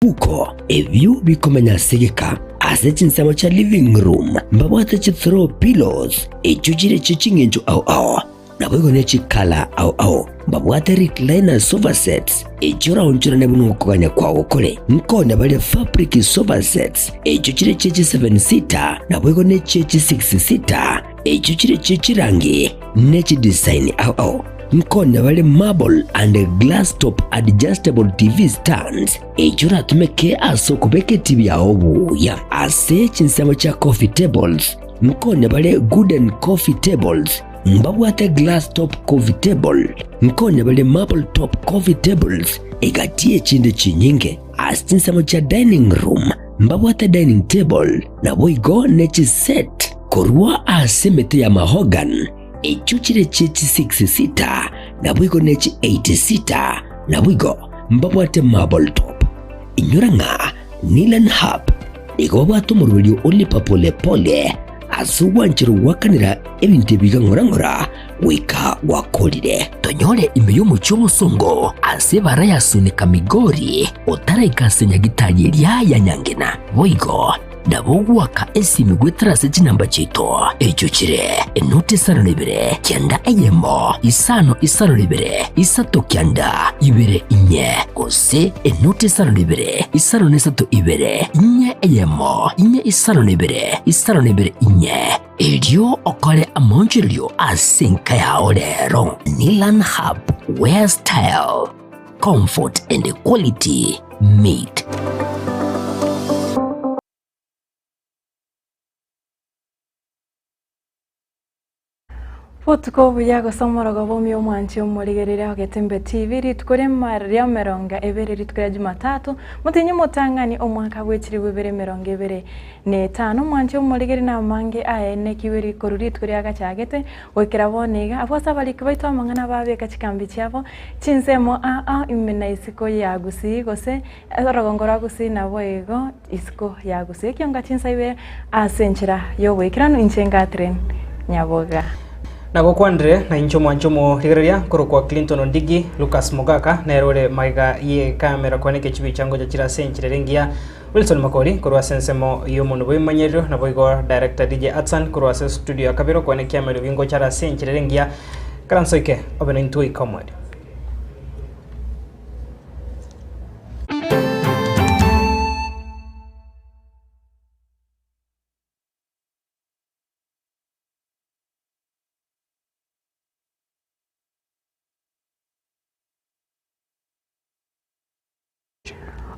Ebibuko ebio bikomenya ase egeka ase chinsemo chia living room mbabwate chi throw pillows echio chire chie ching'encho ao ao naboigo ne chi colour ao ao. Mbabwate recliner sofa sets echio oraonchorane buna okogania kwao kore. Nkonya bare fabric sofa sets echio chire chie chi seven seater naboigo ne chie chi six seater echio chire chie chirangi ne chidesign ao ao. Nkonya bare marble and glass top adjustable TV stands echio oratumeke ase okobeka etibi yao buya. Ase chinsemo chia coffee tables, nkonya bare wooden coffee tables, mbabwate glass top coffee table, nkonya bare marble top coffee tables, egati y'echinde chinyinge. Ase chinsemo chia dining room, mbabwate dining table, naboigo ne chiset korwa ase emete ya mahogany. Echio chire chie chisix sita, naboigo ne chi eight sita, naboigo mbabwate marble top. Inyora ng'a Nilan Hub nigo babwate omoroberio o lipa pole pole ase ogwancherwa goakanera ebinto ebi iga ng'ora ng'ora goika gwakorire. Tonyore ime y'omochie omosongo ase ebara ya Sunika Migori otaraika ase nyagitari eria ya Nyangena. Boigo Nabo ogoaka esimi goetera ase chinamba chiaito, echio chire, enoti isano na ibere, kianda eyemo, isano isano na ibere, isato kianda, ibere inye, gose enoti isano na ibere, isano na isato ibere, inye eyemo, inye isano na ibere, isano na ibere inye. Erio okore amaonchorerio ase enka yao rero. Nilan Hub, where style, comfort and quality meet. Botuko obuya gose omorogoba omuya omwanchi omorigereria o Getembe TV rituko ria emerongo ebere rituko ria Jumatatu motinyi motang'ani omwaka bwe chilifu ibere emerongo ebere na etano omwanchi omorigereria na amange aye nekiwe korwa rituko riagachagete Goikera bono iga, abwo ase abariki baito amang'ana babeka chikambi chiabo chinsemo aa ao ime na isiko ya Gusii gose orogongo rwa Gusii naboigo isiko ya Gusii. Ekionga chinsa ibere ase enchera y'oboikeranu inche Catherine Nyaboga. Nagokwanire na inche omwanche omorigereria nkorokwa Clinton Ondigi, Lucas Mogaka nere ore magega y'ekamera kwane chibicha ngocha chire ase enchera ere engiya. Wilson Makori korwa ase ensemo y'omonwa bw'emanyerero, naboigo Director DJ Atsan korwa ase studio ya kabere okwane kiamerero gingocha are ase enchera ere engiya. Karansoike obe naintwe goika omoerio.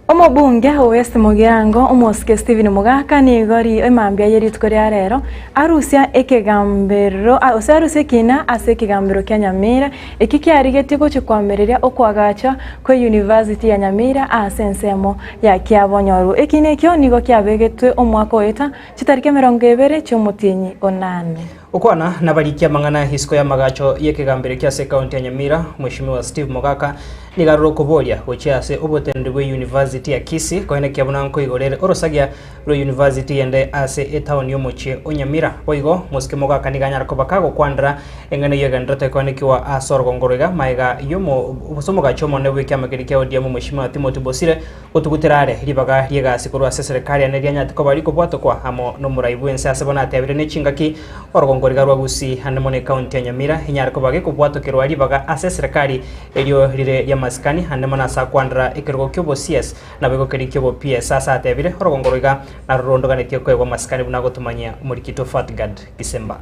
Omobunge o West Mugirango, Omosike Stephen Mogaka nigo ri emambia ye rituko ria rero arusia ekegambero gose arusia ekina ase ekegambero kia Nyamira eki kiarigetie gochia koamereria okoagacha kwe University ya Nyamira ase ensemo ya Kiabonyoru. Ekina ekio nigo kiabegetwe omwaka oeta chitariki emerongo ebere chiomotienyi onane. Gokwana nabariki amang'ana isiko y'amagacho y'ekegambero ekio ase ekaunti ya Nyamira, Mweshimiwa Steve Mogaka nigo arure okoboria gochia ase oboteneneri bwe University ya Kisii koenekia buna nkoigorere orosagia rwe University ende ase etaoni y'omochie o Nyamira. Boigo Mosike Mogaka nigo anyare koba kagokwanera eng'ana eyio egenderete koenekiwa ase orogongo roiga maega y'omo gose omogacho omonene bw'ekiama keria kia ODM Mweshimiwa Timothy Bosire Gotugutera are ribaga ri'egasi korwa ase eserekari ane rianyarete koba rikobwatokwa amo nomorai bw'ense ase bono atebire ne chingaki orogongo riga rwa Gusii ande mono ekaunti ya Nyamira enyare koba gekobwatokerwa ribaga ase eserekari erio rire ri'amasikani ande mono ase akwandera ekerogo ki'obo CS naboigo keria ki'obo PS ase atebire orogongo roiga naro rondoganetie koegwa amasikani buna agotomanyia omorikito Fatgard Gisemba.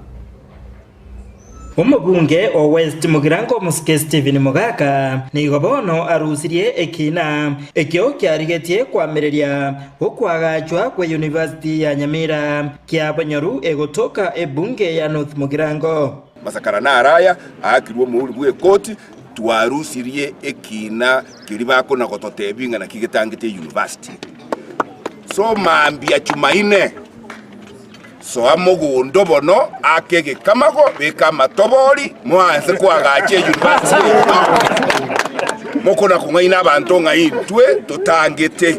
Omobunge o West Mugirango Omosike Stephen Mogaka nigo bono arusirie ekiina ekio kiarigetie koamereria okoagachwa kwe University ya Nyamira Kiabonyoru egotoka ebunge ya North Mugirango. Masakara naro aya aakirwe omouri bw'ekoti, twarusirie ekiina keria bakona gototebia ng'a naki getangete eyunivasiti. So mambia Chumaine. Soa mogondo bono, aka egekamago, beka amatobori, moanse koagacha eyunivasiti yaito. Mokona kong'aina abanto ng'a intwe totangete.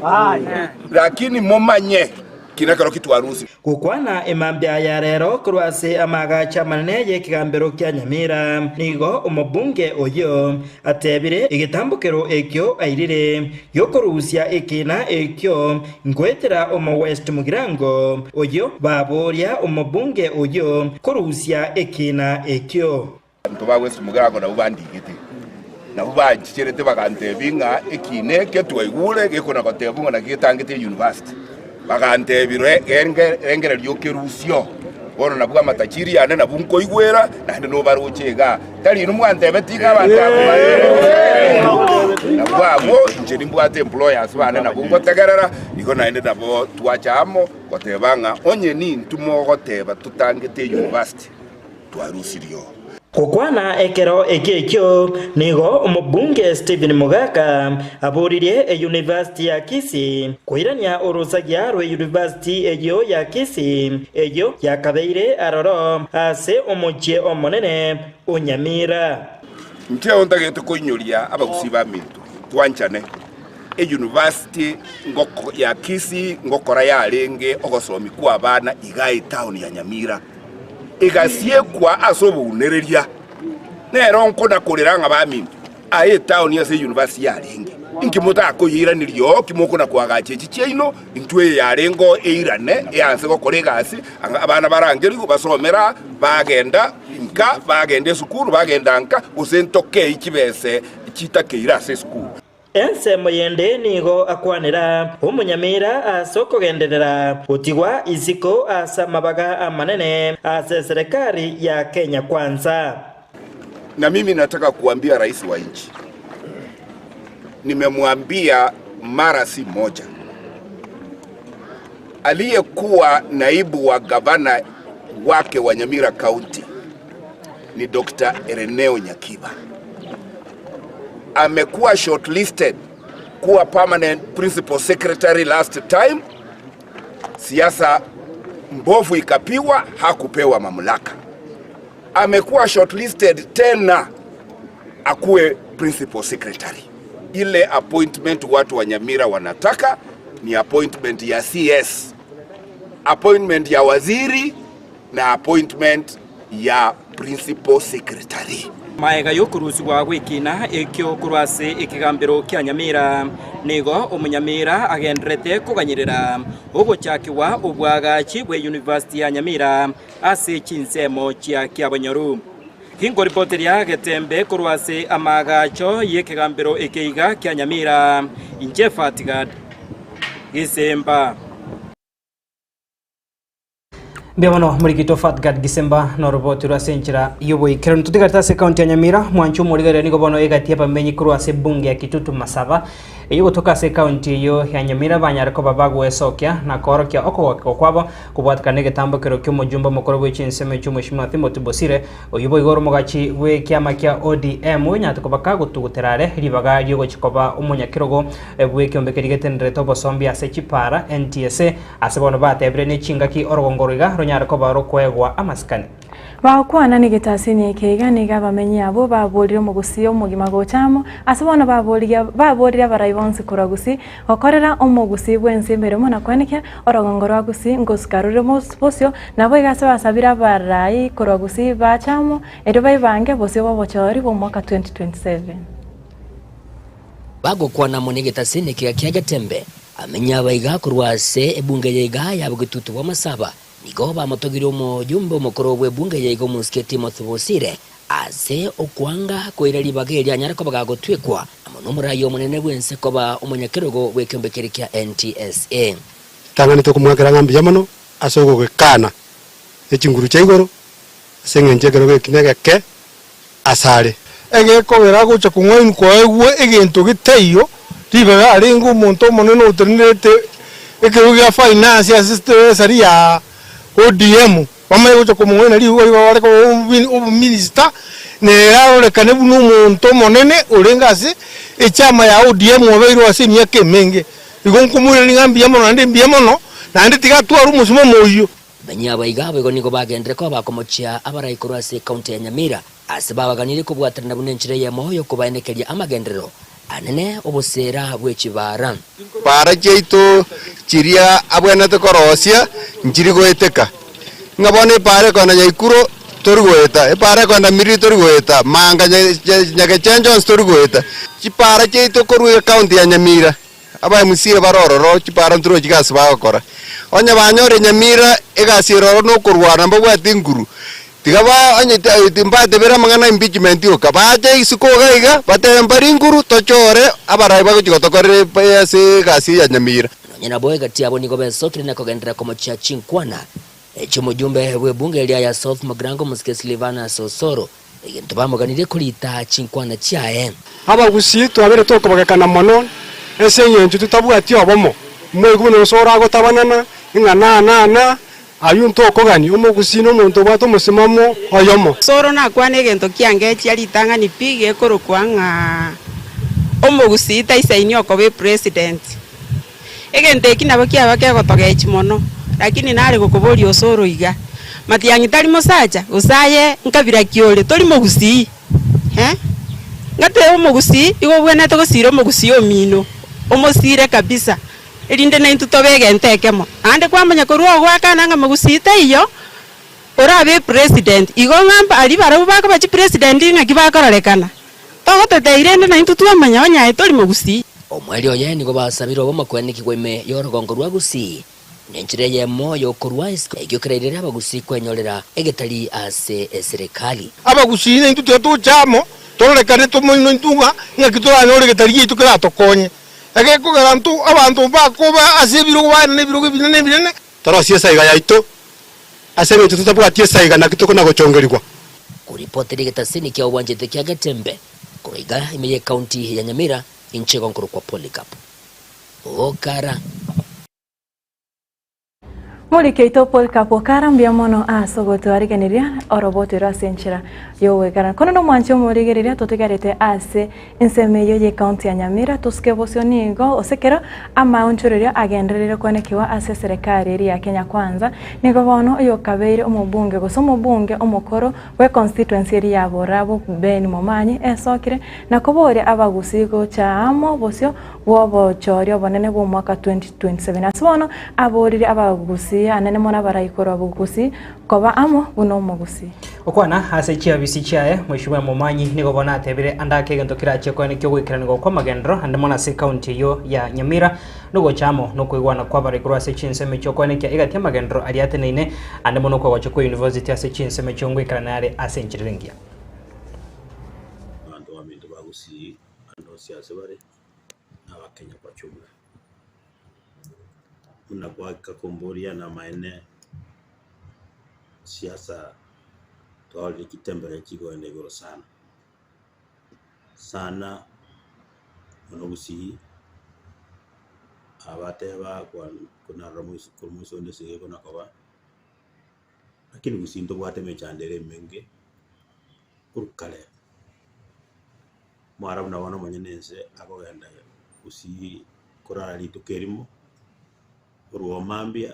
Lakini momanye. Ki nekero ki twarusire. Gokwana emambia ya rero korwa ase amaagacho amanene y'ekegambero kia Nyamira, nigo omobunge oyio atebire egetambokero ekio airire giokorusia ekiina ekio ngoetera omo West Mugirango oyio baboria omobunge oyio korusia ekiina ekio. Abanto ba West Mugirango nabwo bandigete, nabwo banchicherete bagantebia ng'a ekiina eke twaigure gekona gotebwa ng'a naki getangete eyunivasiti. Bagantebia rengereria okerusio, bono nabwo amatachiri ane nabwo nkoigwera, naende nobaroche igaa. Tari inwe mwantebeti iga abanto abwo bantebeti? Nabwo abwo inche nimbwate employers bane nabwo ngotegerera, igo naende nabo twacha amo goteba ng'a onye nintwe mogoteba totangete eyunivasiti, twarusirio. Gokwana ekero ekio ekio, nigo omobunge Stephen Mogaka aboririe eyunivasiti ya Kisii koirania orosagia rw'eyunivasiti eyio ya Kisii eyio yakabeire aroro ase omochie omonene o Nyamira. Inche ntagete koinyoria abagusii baminto twanchane. Eyunivasiti ya Kisii ngokora yarenge ogosomi kw'abana igaa etown ya Nyamira. Egasiekwa ase obounereria, nero nkona-korera ng'a baminto, aye etaoni ase eyunivasiti yarenge, inki motakoyeiraneria oo? Ki mokona-koagacha echi chiaino? Intwe eye yarenge oo eirane eanse gokora egasi, abana barangerigwe basomere aa, bagenda nka, bagenda esukuru, bagenda nka, gose ntokei chibese chitakeire ase esukuru. Ensemo yende nigo akwanera omonyamira ase okogenderera gotigwa isiko ase amabaga amanene ase eserekari ya Kenya Kwanza. Na mimi nataka kuambia rais wa nchi, nimemwambia mara si moja, aliyekuwa naibu wa gavana wake wa Nyamira County ni Dr. Ereneo Nyakiba. Amekuwa shortlisted kuwa permanent principal secretary last time, siasa mbovu ikapigwa, hakupewa mamlaka. Amekuwa shortlisted tena akuwe principal secretary. Ile appointment watu wa Nyamira wanataka ni appointment ya CS, appointment ya waziri na appointment ya principal secretary. Magega y'okorusigwa gw'ekiina ekio korwa ase ekegambero kia Nyamira, nigo Omonyamira agendererete koganyerera ogochakigwa obwagachi bwe University ya Nyamira ase chinsemo chia Kiabonyoru. Ginkoripoteria Getembe korwa ase amaagacho y'ekegambero eke iga kia Nyamira, inche Fatgad Gisemba. Mbuya mono morikito Fatgad Gisemba noroboti rwa ase enchera y'oboikeranu. Totigarete ase ekaunti ya Nyamira, mwanche omorigereria nigo bono egati y'abamenyi korwa ase ebunge ya Kitutu Masaba eyio gotoka ase ekaunti eyio ya Nyamira banyare koba bagwesokia na koorokia okogokigwa kwabo kobwatekana negetambokero ki'omojumbe omokoro bwe chinsemo echio Mweshimiwa Timothy Bosire oyio boigo ore omogachi bw'ekiama kia ODM onyarete koba kagotugutera are ribaga riogochia koba omonyakerogo bw'ekeombe keria getenerete obosombi ase chipara, NTSA. Ase bono batebire nechingaki orogongo roiga ronyare koba rokoegwa amasikani. Bagokwana negetasini eke iga nigo abamenyi abwo baborire omogusii omogima gocha amo, ase bono baborigia baborire abarai bonsi korwa gusii gokorera omogusii bwensi emeremo na koenekia orogongo rwa gusii ngosuka rore bosio, naboigo ase basabire abarai korwa gusii bache amo erio baibange bosio bw'obochori bw'omwaka 2027. Bagokwana amo negetasini ekiga kia Getembe, Amenye abaiga korwa ase ebunge ya iga ya bogetutu bw'amasaba, nigo bamotogirie omojumbe omokoro bw'ebunge ya iga omosike Timothy Bosire ase okwanga koira ribaga erio anyare koba gagotwekwa amo nomoraia omonene bw'ense koba omonyakerogo bw'ekeombe keria kia NTSA. Tang'ani tokomoakera ng'a mbuya mono ase ogogekana ne chinguru chia igoro, ase engencho ekerogo eki negeke asare. Egekogera agocha kong'ainwa koegwa egento getaiyo, ribaga arenge omonto omonene otenenerete ekerogo gia finance ase treasury ya ODM, bamanye gocha komong'aina ribaga ribaga bare koba obominister, nere arorekane buna omonto omonene orenge ase echama ya ODM obeirwe ase emiaka emenge. Igo nkomoiraneria ng'a mbuya mono naende mbuya mono, naende tiga atware omosimamo oyio. Abamenyi aba iga boigo nigo bagenderere koba bakomochia abarai korwa ase ekaunti ya Nyamira, ase babaganirie kobwaterana buna enchera eyemo y'okobaenekeria amagenderero anene oboseera bwe chibaara. Bara chiaito chiria abwenerete korosia nchiri goeteka. Ng'a bono epaara ekoenda Nyaikuro tori goeta, epaara ekoenda Miriri tori goeta, Manga, Nyagechenche onsi tori goeta. Chipaara chiaito korwa ecounty ya Nyamira, aba MCA bare ororo chipaara ntirochi gasi bagokora. Onye banyore Nyamira egasi ere ororo nokorwana mbabwati nguru, tiga ba onye mbatebere amang'ana impeachment oka, bache isiko iga iga batebe mbari nguru tochore abarai bagochi gotokorera ase egasi eye ya Nyamira. Nonya nabo egati yabo nigo besokire na kogenderera komochia chinkwana chi'omojumbe bw'ebunge eria ya South Mugirango Omosike Silvanus Osoro, egento bamoganirie korita chinkwana chiaye. Abagusii twabere tokobagekana mono ase engencho totabwati obomo, moigwe buna Osoro agotabanana ng'a na na na, ayio ntokogania. Omogusii nomonto obwate omosimamo oyomo. Osoro nakwane egento kiangechia ritang'ani pi gekorokwa ng'a omogusii taisaini okoba epresident. Egento eki nabo kiaba kegotogechi mono, lakini nare gokoboria Osoro iga, Matiang'i tari mosacha, gose aye nkabira ki ore, tori mogusii? Eh? Ng'a omogusii, igo obwenerete gosira omogusii omino, omosire kabisa, erinde naintwe tobe egento ekemo. Naende kwamanya korwa ogoakana ng'a mogusii taiyo, orabe epresident, igo ng'a aria barabwo bakoba chipresident ng'aki bakororekana? Togoteteiri rende naintwe twamanya onye aye tori mogusii. Omoerio oye nigo basabire obomo kwenekigwa ime y'orogongo rwa Gusii, nenchera eyemo y'okorua isiko ekio kerairere abagusii kwenyorera egetari ase eserekari. Abagusii naintwe tiga toche amo, tororekane tomoino intwe ng'a ng'aki toranyore egetari giaito keratokonye. Egekogera intwe abanto mbakoba ase ebirogo baye na ebirogo ebinene ebinene. Torosie esaiga yaito, ase engencho totabwati esaiga naki tokona-gochongerigwa. Koripotera egetaseni kia obwanchete kia Getembe korwa iga ime y'ecounty ya Nyamira inche igo nkorokwa Polycarp Okara. Moriki oito Polycarp Okara mbuya mono ase ogotoarigeneria oroboto ase enchera y'ogwekana. Kono nomwanchi omorigereria totigarete ase Ensemo eyio y'ecounty ya Nyamira tosuke bosio nigo gose kero amaonchorerio agendererire koenekiwa ase eserekari eria ya Kenya Kwanza, nigo bono oyokabeire omobunge gose omobunge omokoro bwe constituency eria ya Borabu Ben Momanyi esokire na koboria abagusii gocha amo bosio bw'obochori obonene bw'omwaka 2027. Ase bono aboririe abagusii anene mono abarai korwa bogusii Koba amo buna omogusii. Gokwana ase chiabisi chiaye, Mheshimiwa Momanyi nigo bono atebire ande ake egento kerachie koenekia ogoikeranigwa kw'amagenderero ande mono ase ekaunti eyio ya Nyamira nogocha amo nokoigwana kw'abarai korwa ase chinsemo echio koenekia egati y'amagenderero aria ateneine ande mono okogocha kwa university ase chinsemo echio ngoikerana are ase enchera ere engiya. Abanto baminto ba Gusii ande onsi ase bare, na Abakenya kwa jumla. Buna gwaka komboria namaene siasa twarorire chitembere chikoenda igoro sana, sana mono gusii abateba konarora korwa moiso onde ase ekona koba, lakini gusii ntobwate emechando ere emenge korwa kare. Omwarabu nabo bono omonyene ense akogenda gusii korara rituko erimo, korwa oo mambia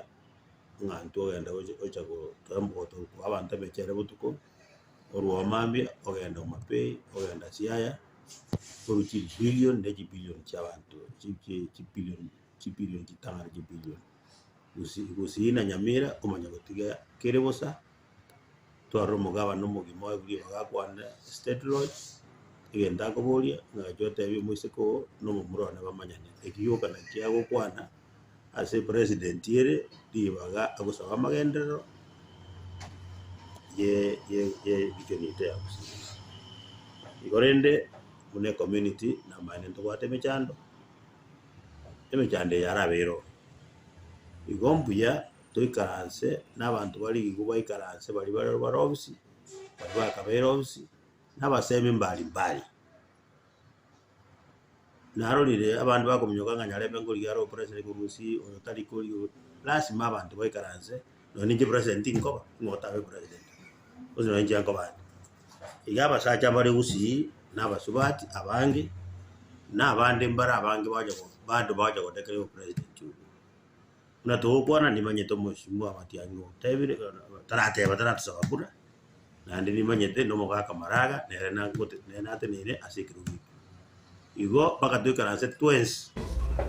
ng'a intwe ogenda gocha gocha koa abanto emechere botuko, korwa oo mambia ogenda Homa Bay, ogenda Siaya, korwa chibillion ne chibillion chia abanto chi chi chibillion chibillion chitang'ani chibillion. Gusii gusii na Nyamira omanye gotiga kere bosa. Twarora omogabana omogima oye ribaga akwane State Lodge, egento akoboria ng'a gochia otebie omoiseke oo na omomura one bamanyane. Eki gioka nakio agokwana ase epresident ere ribaga agosaba amagenderero ye ye ye region yaito ya Gusii. Igo rende buna ecommunity namaene ntobwate emechando, emechando eye yarabe ere oo. Igo mbuya. Toikaranse nabanto bare rigwa baikaranse baria bare bare ofisi, baria bakabeire ofisi, na abasemi mbari mbari. Narorire abande bakominyoka ng'a Nyarebe nkorigia are opresident korwa gusii oyo tari korigia lasima abanto baikaranse nonye ninche president tinkoba, ng'o otabe president, gose nonye inche nkoba ande. Iga abasacha bare gusii na abasubati abange, na abande mbare abange bacha bado bacha godekeria obopresident obwo. Buna togokwana nimanyete omosubwa amatiang'i otebire tarateba taratosaba kura, naende nimanyete na omogaka Maraga nere nagote nere nateneine ase ekerogo ekio. Igo mpaka toikaranse twensi.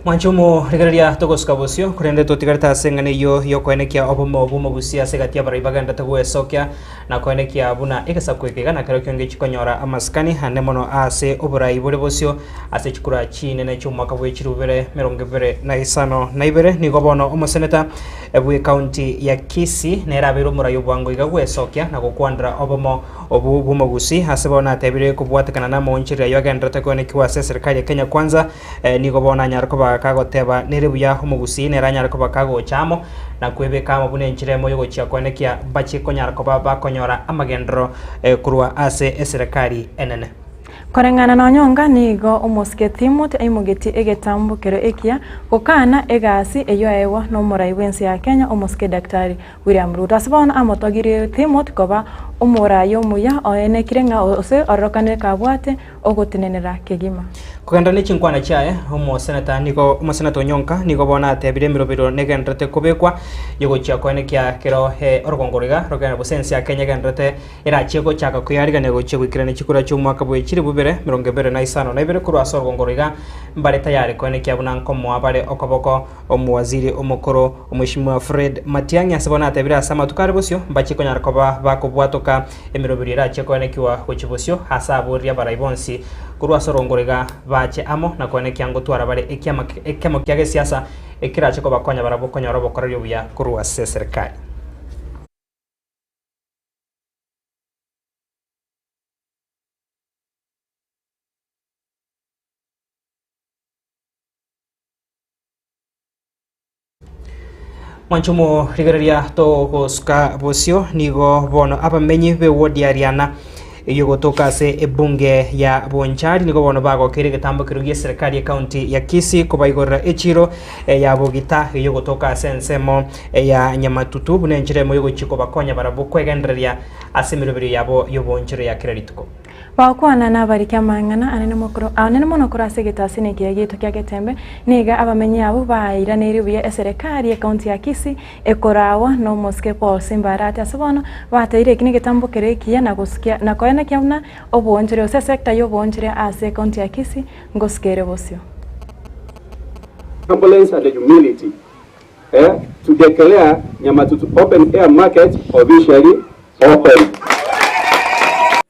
Mwanche omorigereria togosuka bosio, korende totigarete ase eng'ana eyio y'okoenekia obomo bw'omogusia ase egati y'abarai bagenderete gwesokia na koenekia buna egesaku eke iga nakerokio ngechi konyora amasikani ande mono ase oborai bore bosio ase chikura chinene chi'omwaka bwe chirubere 2052. Nigo bono omoseneta bw'ecounty ya Kisii nere abeire omorai obwango iga gwesokia na gokwanera obomo Obu bw'omogusi ase bono atebire kobwatekana namaonchorerio ayio agendererete koenekigwa ase eserikari ya Kenya Kwanza, nigo bono anyare koba kagoteba nere buya omogusii nere anyare koba kagocha amo na kwebeka amo buna enchera emo yogochia koenekia mbachie konyara koba bakonyora amagenderero korwa ase eserekari enene. Koreng'ana nonyonga nigo omosike Timothy aimogetie egetambokero ekiya gokana egasi eyio aegwa nomorai bw'ense ya Kenya omosike Daktari William Ruto. Ase bono amotogirie Timothy koba omoraai omuya oenekire ng'a ose ororokanire kabwate ogotenenera kegima. Kogenda ne chinkwana chiaye, omoseneta nigo omoseneta Onyonka nigo bono atebire emerobero negendererete kobekwa yogochia koenekia kero orogongo roiga rogende gose ense ya Kenya egendererete erachie gochaka koyarigania gochia goikerania chikura chi'omwaka bwe chilifu bibere emerongo ebere na isano na ibere korwa ase orogongo roiga mbare tayari koenekia buna nkomoa bare okoboko Omowaziri omokoro Omweshimiwa Fred Matiang'i ase bono atebire ase amatuko are bosio mbachie konyara koba bakobwatoka emeroberio erachie koenekiwa gochia bosio ase aboririe abarai bonsi korwa ase orongoro iga bache amo na koenekia ngotwara bare ekiama ekemo kia gesiasa ekerache kobakonya barabwo konyora obokoreri obuya korwa ase eserikali. Mwanche omorigereria togosuka bosio nigo bono abamenyi b'ewodi ya Riana eyio gotoka ase ebunge ya Bonchari nigo bono bagokeire egetambo keria gie serikali ekaunti ya Kisii kobaigorera echiro ya Bogita eyio gotoka ase ensemo ya Nyamatutu buna enchera emo yogochia kobakonya barabwo kwegendereria ase emeroberio yabo y'obonchore ya kera rituko. Bagokwana nabariki amang'ana anene mokoro anene mono korwa ase egetasini ekiya giaito kia Getembe, nigo abamenyi abwo bairaneirie buya eserekari y'ecounty ya Kisii ekoraagwa n'omosike Paul Simba Arati ase bono bateire eki negetambo kere ekiya na gosukia na koenekia buna oboonchoria gose esector y'oboonchoria ase ecounty ya Kisii ngosuka ere bosio. Humbleness and humility eh, to declare Nyamatutu Open Air Market officially open.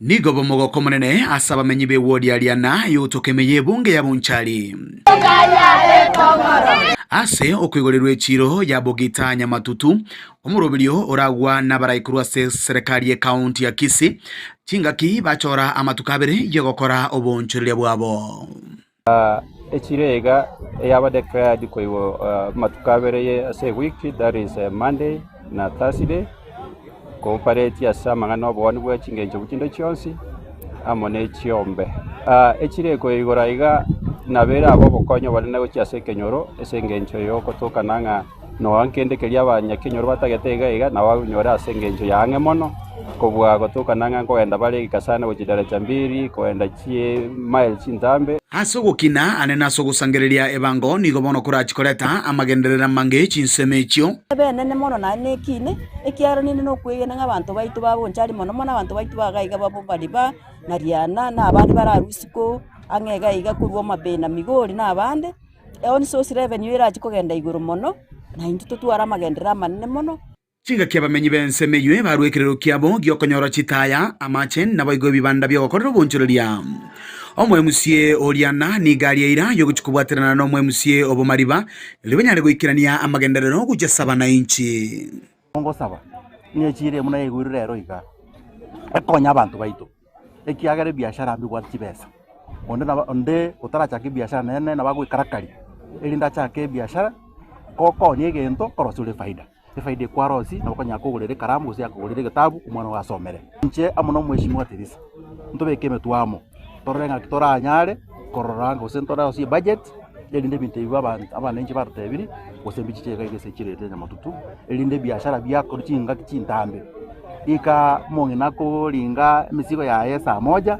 Nigo bomogoko omonene ase abamenyi b'ewodi ya Riana y'ogotoka ime y'ebunge ya Bonchari. Ase okoigorerwa echiiro ya Bogita Nyamatutu, omoroberio oragwa nabarai korwa ase serekari y'ekaunti ya Kisii, chingaki bachora amatuko abere y'ogokora oboonchoreria bwabo. Echiro iga eyaba declared koigwa amatuko abere ase ewiki that is Monday na Thursday, cooperate ase amang'ana obooni bwe chingencho chinde chionsi amo ne chiombe. Echiro ekoigora iga nabo erabe obokonyi obonene gochia ase ekenyoro ase engencho ya ogotokana ng'a Nonya kende keria abanyakenyoro batagete iga iga nabo babinyore ase engencho ya ang'e mono, kobua gotokana ng'a nkogenda bare egeka sana gochia daraja mbili, kogenda chimaili chintambe. Ase ogokina ane nase ogosangereria ebango nigo bono korachi koreta amagenderero amange chinsemo echio. Ebe enene mono naende nekine, ekiagera ninde nokwegena ng'a abanto baito ba Bonchari mono mono abanto baito ba iga iga ba Bobariba, na Riana, na abande bararwe isiko ang'e iga iga korwa Homabay na Migori na abande. Eoni source revenue erache kogenda igoro mono, na intwe totware amagenderero amanene mono. Chingaki abamenyi b'ensemo eyio barue ekerero kiabo gi'okonyora chitaya, amache, naboigo ebibanda bi'ogokorera obonchoreria. Omoemusie oria na nigo aria eira y'ogochia kobwaterana nomoemusie o bomariba, erio banyare goikerania amagenderero gochia saba na inchi. Ngosaba ng'a echiro eye buna yaigurwe rero iga, ekonye abanto baito. Ekiagera ebiashara mbibwate chibesa, onde nabo onde otarachaka ebiashara nere nabo agoekarakaria, erinde achake ebiashara, kokonia egento korosia ore efaida. Efaida ekwarosia nabo okonyara kogorera ekaramu gose yakogorera egetabu omwana ogo asomere. Inche amo na omweshimiwa Teresa, ntobeke emetwe amo, torore ng'aki toranyare korora gose ntorosie ebudget, erinde ebinto ebi abanto abananchi batotebirie, gose mbichiche iga iga ase chireti ya nyamatutu, erinde ebiashara biakorwa chingaki chintambe. Ika omong'ina akoringa emesigo yaye saa moja,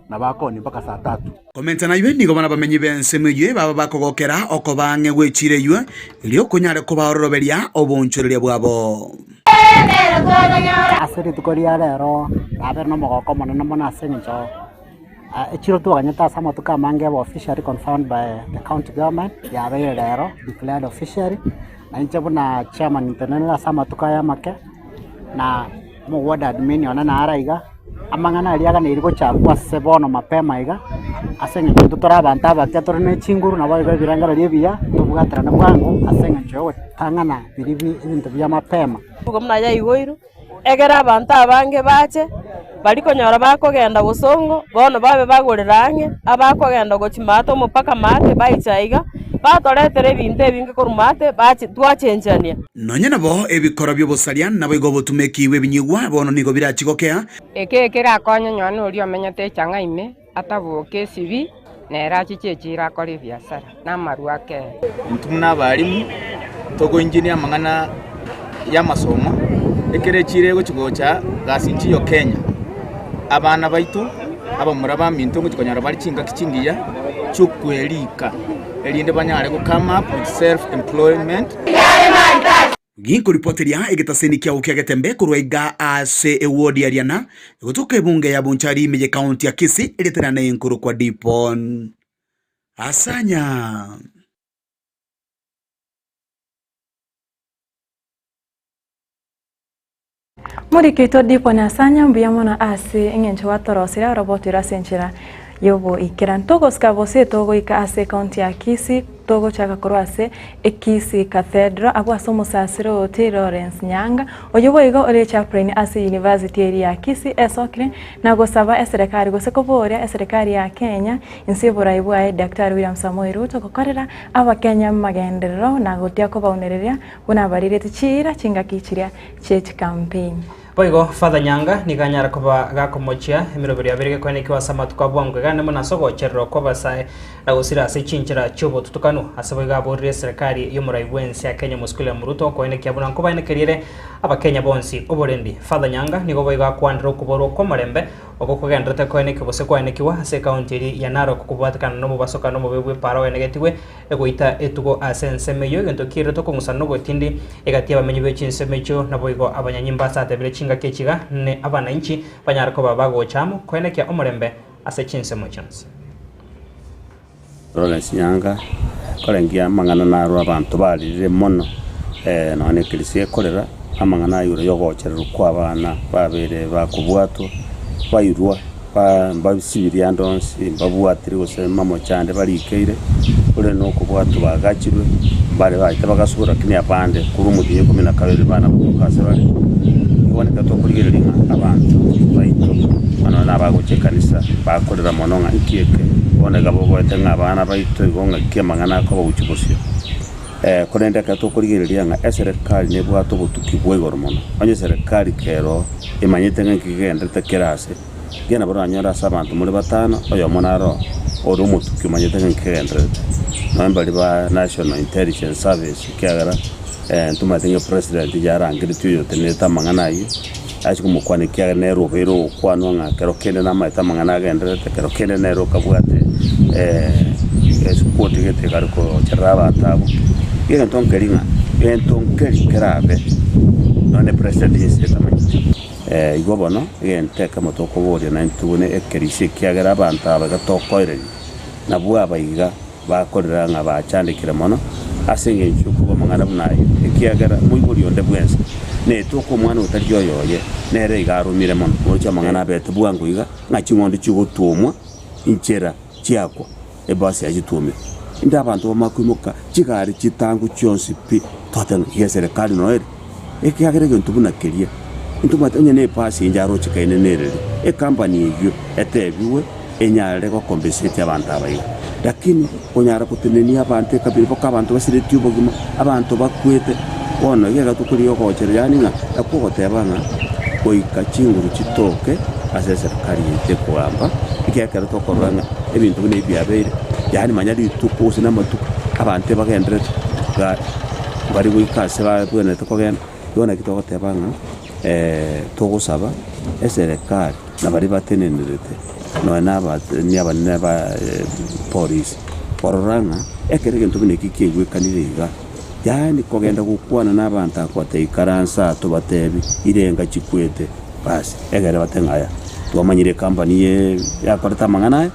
nabo akooni mpaka saa tatu. Komenta naye nigo buna abamenyi b'ensemo eyio baba bakogokera okoba ang'e gw'echiira eyio, erio okonyare kobaororoberia oboonchoreria bwabo. Ase rituko ria rero nabere nomogoko omonene mono ase eng'encho. Echiro twaganyete ase amatuko amange ebe officially confirmed by the county government, yabeire rero declared officially, na inche buna chairman ntenenere ase amatuko aya amake, na omo ward admin one nare aiga, amang'ana aria aganeiri gochakwa ase bono mapema iga, ase eng'encho intwe tore abanto abake tore ne chinguru nabo igo ebirengererio ebiya, tobwaterane bwango ase eng'encho ya ogotang'ana biria bi ebinto bia mapema. Nigo buna yaigoirwe, egere abanto abange bache, baria konyora bakogenda bosongo, bono babe bagorera ang'e, abakogenda gochia maate omopaka maate baicha aiga, batoretera ebinto ebinge korwa maate bache twachenchania. Nonya nabo ebikoro bi'obosaria naboigo obotumeki bw'ebinyigwa bono nigo birachie gokea. Eke ekerakonye nonya noria omenyete echang'a ime, ataboke esibi, nere achiche echiiro akore ebiasara, na amarwa akee. Intwe buna abalimu togoinjinia amang'ana y'amasomo, ekero echiiro egochi gocha gasi nchiyo Kenya, abana baito, abamura baminto ngochi konyora bare chingaki chingiya chi'okwerika erinde banyare go come up with self employment. Ginkoripoteria egetaseni kiao kia Getembe korwa iga ase ewodi ya Riana, egotoka ebunge ya Bonchari ime ye county ya Kisii eriaterane nkorokwa Dipon Asanya. Moriki oito Dipon Asanya mbuya mono ase eng'encho gwatorosire oroboto ase enchera y'oboikeranu. Togosika gose togoika ase ecounty ya Kisii Togochaka korwa ase Ekisii Cathedral abwo ase omosasiroti Lawrence Nyanga, oyio boigo ore chaplain ase University eria ya Kisii esokire na gosaba eserekari gose koboria eserekari ya Kenya inse y'oborai bwaye Daktari William Samoei Ruto gokorera abakenya magenderero na gotia kobaunereria buna barirete chiira chingaki chiria chie chikampeni. Boigo Father Nyanga nigo anyare koba gakomochia emeroberi yabere gekoenekiwa ase amatuko a bwango iga nemo nase ogochererwa kw'abasae na gosira ase chinchera chi'obotutukanu. Ase boigo aborire eserekari y'omorai bw'ense ya Kenya Omosike William Ruto koenekia buna nkobaenekeria ere Abakenya bonsi oborendi. Father Nyanga nigo boigo akwanire okoborwa kw'omorembe oko kogenderete koenekiwa gose kwaenekiwa ase ekaunti eria ya Narok kobwatekana nomobasokano omobe bw'epaara oenegetigwe Egoita etugo ase ensemo eyio, egento kiairete okong'usana na obotindi egati y'abamenyi be chinsemo echio, naboigo abanyanyimba ase atebire chingaki echi iga, ne abanainchi banyare koba bagocha amo koenekia omorembe ase chinsemo chionsi. Lawrence Nyanga, Korengia amang'ana narwo abanto baririre mono nonya na ekerisia ekorera, amang'ana ayio igoro yogochererwa kwa abana babere bakobwatwa bairwa. Mbasibirie ande onsi, mbabwatire gose mamocho ande barikeire, korende nokobwatwa bagachirwe, mbare baete bagasubora, lakini abande korwa omotienyi o ikomi na kabere bana gotoka ase bare. Igo nekero tokorigereria ng'a abanto baito nonya na abagocha ekanisa bakorera mono ng'a nki eke, bono iga boboete ng'a abana baito igo ng'aki amang'ana akoba gochia bosio. Korende ekero tokorigereria ng'a eserekari nebwate obotuki bwa igoro mono, onye eserekari kero emanyete ng'a nki kegenderete kera ase, ekiagera nabo oranyore ase abanto more batano, oyomo naro ore omotuki omanyete ng'a nki kegendererete. Nonya mbaria ba National Intelligence Service ekiagera ntomanyete ng'a epresident yarangeretie oyotenerete amang'ana ayio, ache komokwana ekiagera nere obeire ogokwanwa ng'a kero kende namaete amang'ana agendererete, kero kende nere okabwate esikuoti gete ekare kocherera abanto abwo. Egento nkeri ng'a egento nkeri kerabe nonye president gese tamanyeti. Igo bono egento ekemo tokoboria naintwe tobune ekerisia ekiagera abanto aba iga tokoereria, nabwo aba iga bakorera ng'a bachandekire mono ase engencho y'okorua amang'ana buna ayio, ekiagera moibori onde bwensi netoka omwana otari oyoye, nere iga aromire mono. Oroche amang'ana abete bwango iga, ng'a ching'ondi chigotwomwa inchera chiakwa, ebasi yachitwomire. Inde abanto bamanye koimoka chigari chitangu chionsi pi, twateba ng'a iga eserekari noyo ere, ekiagera egento buna keria, ntomanyete onye na ebasi inche aroche kaine nereri, ecompany eyio etebiwe enyare gocompensate abanto aba iga. Lakini konyara gotenenia abanto ekabira mpaka abanto basiretie obogima, abanto bakwete, bono iga iga tokorigia ogocherera yaani ng'a nakwo ogoteba ng'a goika chinguru chitoke ase eserikari yaito ekogamba, ekiagera ekero tokorora ng'a ebinto buna ebi biabeire, yaani manya rituko gose na amatuko, abanto ebagenderete iga mbari goika ase babwenerete kogenda, igo naki togoteba ng'a togosaba eserekari na baria batenenerete nonya na abatemi abanene ba polisi, korora ng'a ekero egento buna eki kiaigwekanire iga, yaani kogenda gokwana na abanto aba kobatebia ikaransa aa tobatebi irenga chikwete, basi egere batebe ng'a aya. Twamanyire ecompany ye yakorete amang'ana aya,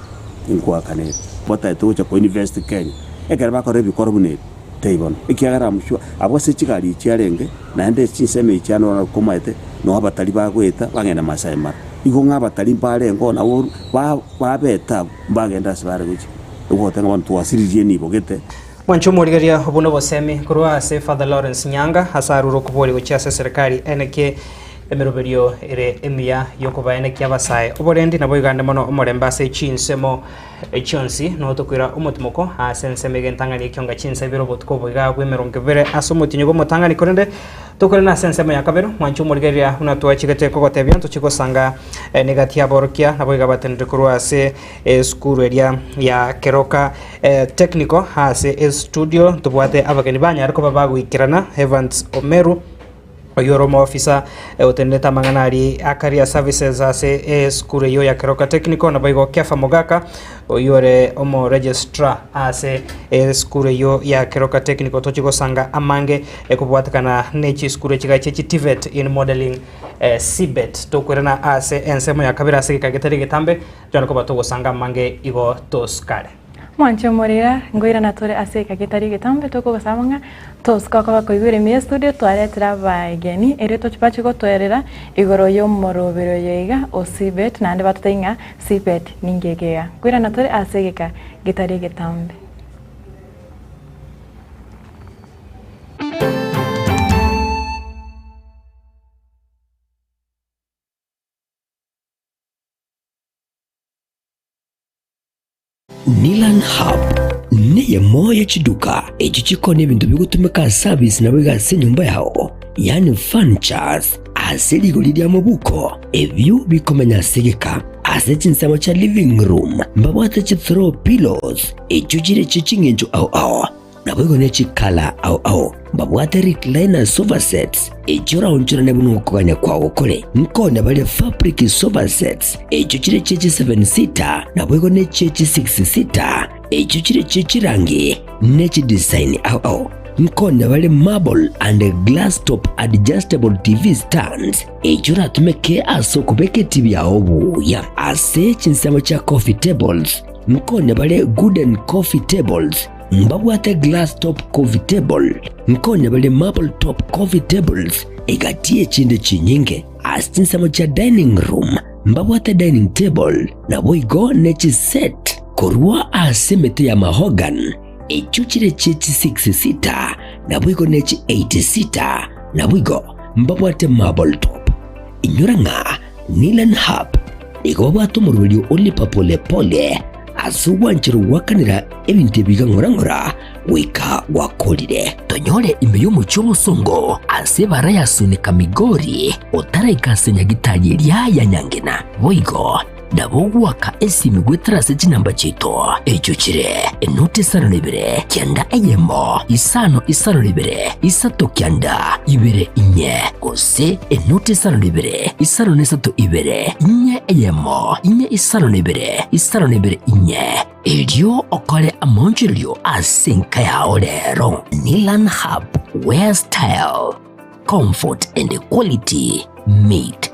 tinkoakanera. Batagete gocha ko invest Kenya, ekero bakora ebikoro buna ebi, tei bono. Ekiagera am sure, abwo ase chigari echi chiarenge, naende chinsemo echi chiane ororo komaete, noo abatari bagoeta bagenda Maasai Mara. Igo ng'a abatari mbarenge oo nabo ba babete abwo, mbagende ase bare gochia. Egoteba ng'a bono twasiririe enibo gete. Mwanche omorigereria obwo nobosemi korwa ase Father Lawrence Nyanga ase arure okoboria gochia ase eserekari eneke emeroberio ere emiya yokobaenekia abasae oborendi naboigo ande mono omorembe ase chinsemo chionsi noo tokoira omotimoko ase ensemo egentang'ani ekionga chinsa ibere obotuko oboiga bw'emerongo ebere ase omotinyi bw'omotang'ani korende Tokorende ase ensemo ya kabere, mwanche omorigereria buna twachigete kogotebia, ntochie gosanga negati y'aborokia, naboigo abateneneri korwa ase esukuru eria ya Keroka Technical. Ase estudio ntobwate abageni banyare koba bagoikerana, Evans Omeru, oyio ore omoofisa otenenerete amang'ana aria a Career Services ase esukuru eyio ya Keroka Technical, naboigo Kefa Mogaka, oyio ore omoregistrar ase esukuru eyio ya Keroka Technical. Tochie gosanga amange Ekobwatekana ne chisukuru echigachi echi TVET in modeling CBET tokoirana ase ensemo ya kabere ase egeka getari egetambe tonyare koba togosanga amange igo tosikare. Mwanche omorira, ngoirana tore ase egeka getari egetambe tokogosaba ng'a tosike okoba koigwera ime y'estudio twaretire abageni erio tochi bache gotoerera igoro y'omoroberi oyo iga o CBET naende batotebie ng'a CBET ninki eke iga. Nkoirana tore ase egeka getari egetambe. Nilan Hub neyemo ye chiduka echio chikoonia ebinto bigotumeka ase service naboigo ase enyomba yao, yaani furnitures, ase rigori ria mobuko, ebio bikomenya ase egeka. Ase chinsemo chia living room mbabwate chi throw pillows echio chire chie ching'encho ao ao. Naboigo ne chikala ao ao mbabwate recliner sofa sets, echio oraonchorane buna okogania kwao kore. Nkonya baria fabric sofa sets, echio chire chie chi seven seater, naboigo ne chie chi six seater, echio chire chie chirangi ne chidesign ao ao. Nkonya bare marble and glass top adjustable TV stands, echio oratumeke ase okobeka etibi yao buya. Ase chinsemo chia coffee tables, nkonya bare wooden coffee tables, Mbabwate glass top coffee table, nkonya bare marble top coffee tables, egati y'echinde chinyinge. Ase chinsemo chia dining room mbabwate dining table, naboigo ne chiset korwa ase emete ya mahogany, echio chire chie chi six seater, naboigo ne chi eight seater, naboigo mbabwate marble top. Inyora ng'a Nilan Hub nigo babwate omoroberio o lipa pole pole ase ogwancherwa gwakanera ebinto ebi iga ng'ora ng'ora goika gwakorire. Tonyore ime y'omochie omosongo ase ebara ya Sunika Migori otaraika ase nyagitari eria ya Nyangena. Boigo nabo ogoaka esimi goetera ase chinamba chiaito echio chire enoti isano na ibere kianda eyemo isano isano na ibere isato kianda ibere inye gose enoti isano na ibere isano na isato ibere inye eyemo inye isano na ibere isano na ibere inye erio okore amaonchorerio ase enka yao rero. Nilan Hub where style, comfort and quality meet.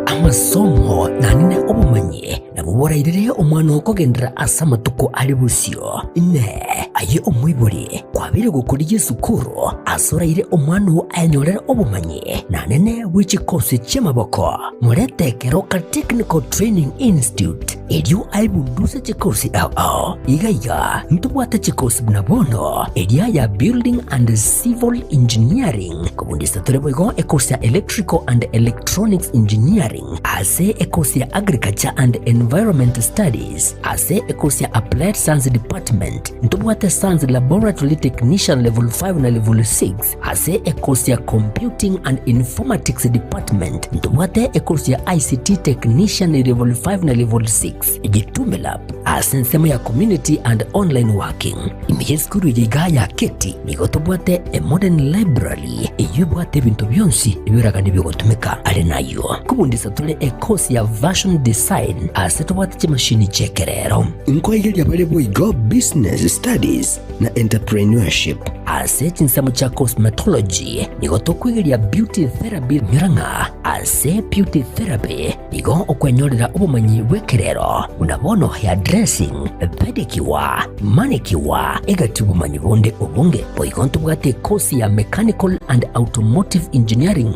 Amasomo naende obomanyi nabwo borairere omwana okogenderera ase amatuko are bosio. Inee! Aye omoibori, kwabeire gokorigia esukuru ase oraire omwana oo ayenyorere obomanyi naende bwe chikosi chi'amaboko? Morete Keroka Technical Training Institute erio aebunduse chikosi ao ao. Iga iga ntobwate chikosi buna bono eria ya Building and Civil Engineering, Kobundisa tore boigo ekosi ya Electrical and Electronics Engineering, ase ekosi ya Agriculture and Environment Studies, ase ekosi ya Applied Science Department, ntobwate Science Laboratory Technician Level 5 na Level 6, ase ekosi ya Computing and Informatics Department, ntobwate ekosi ya ICT Technician Level 5 na Level 6, Gitume Lab, ase ensemo ya Community and Online Working. Ime y'esukuru eye iga ya Keti nigo tobwate a modern library eyio ebwate ebinto bionsi ebiragani bigotumeka. Are nayio kobundisa tore e course ya Fashion Design ase tobwate chimashini chi'ekerero. Nkoigeria bare boigo Business Studies. Business na Entrepreneurship. Ase chinsemo chia Cosmetology nigo tokwegeria Beauty Therapy nyora ng'a ase Beauty Therapy nigo okwenyorera obomanyi bw'ekerero buna bono hairdressing, pedicure, manicure egati obomanyi bonde obonge. Boigo ntobwate ekosi ya Mechanical and Automotive Engineering.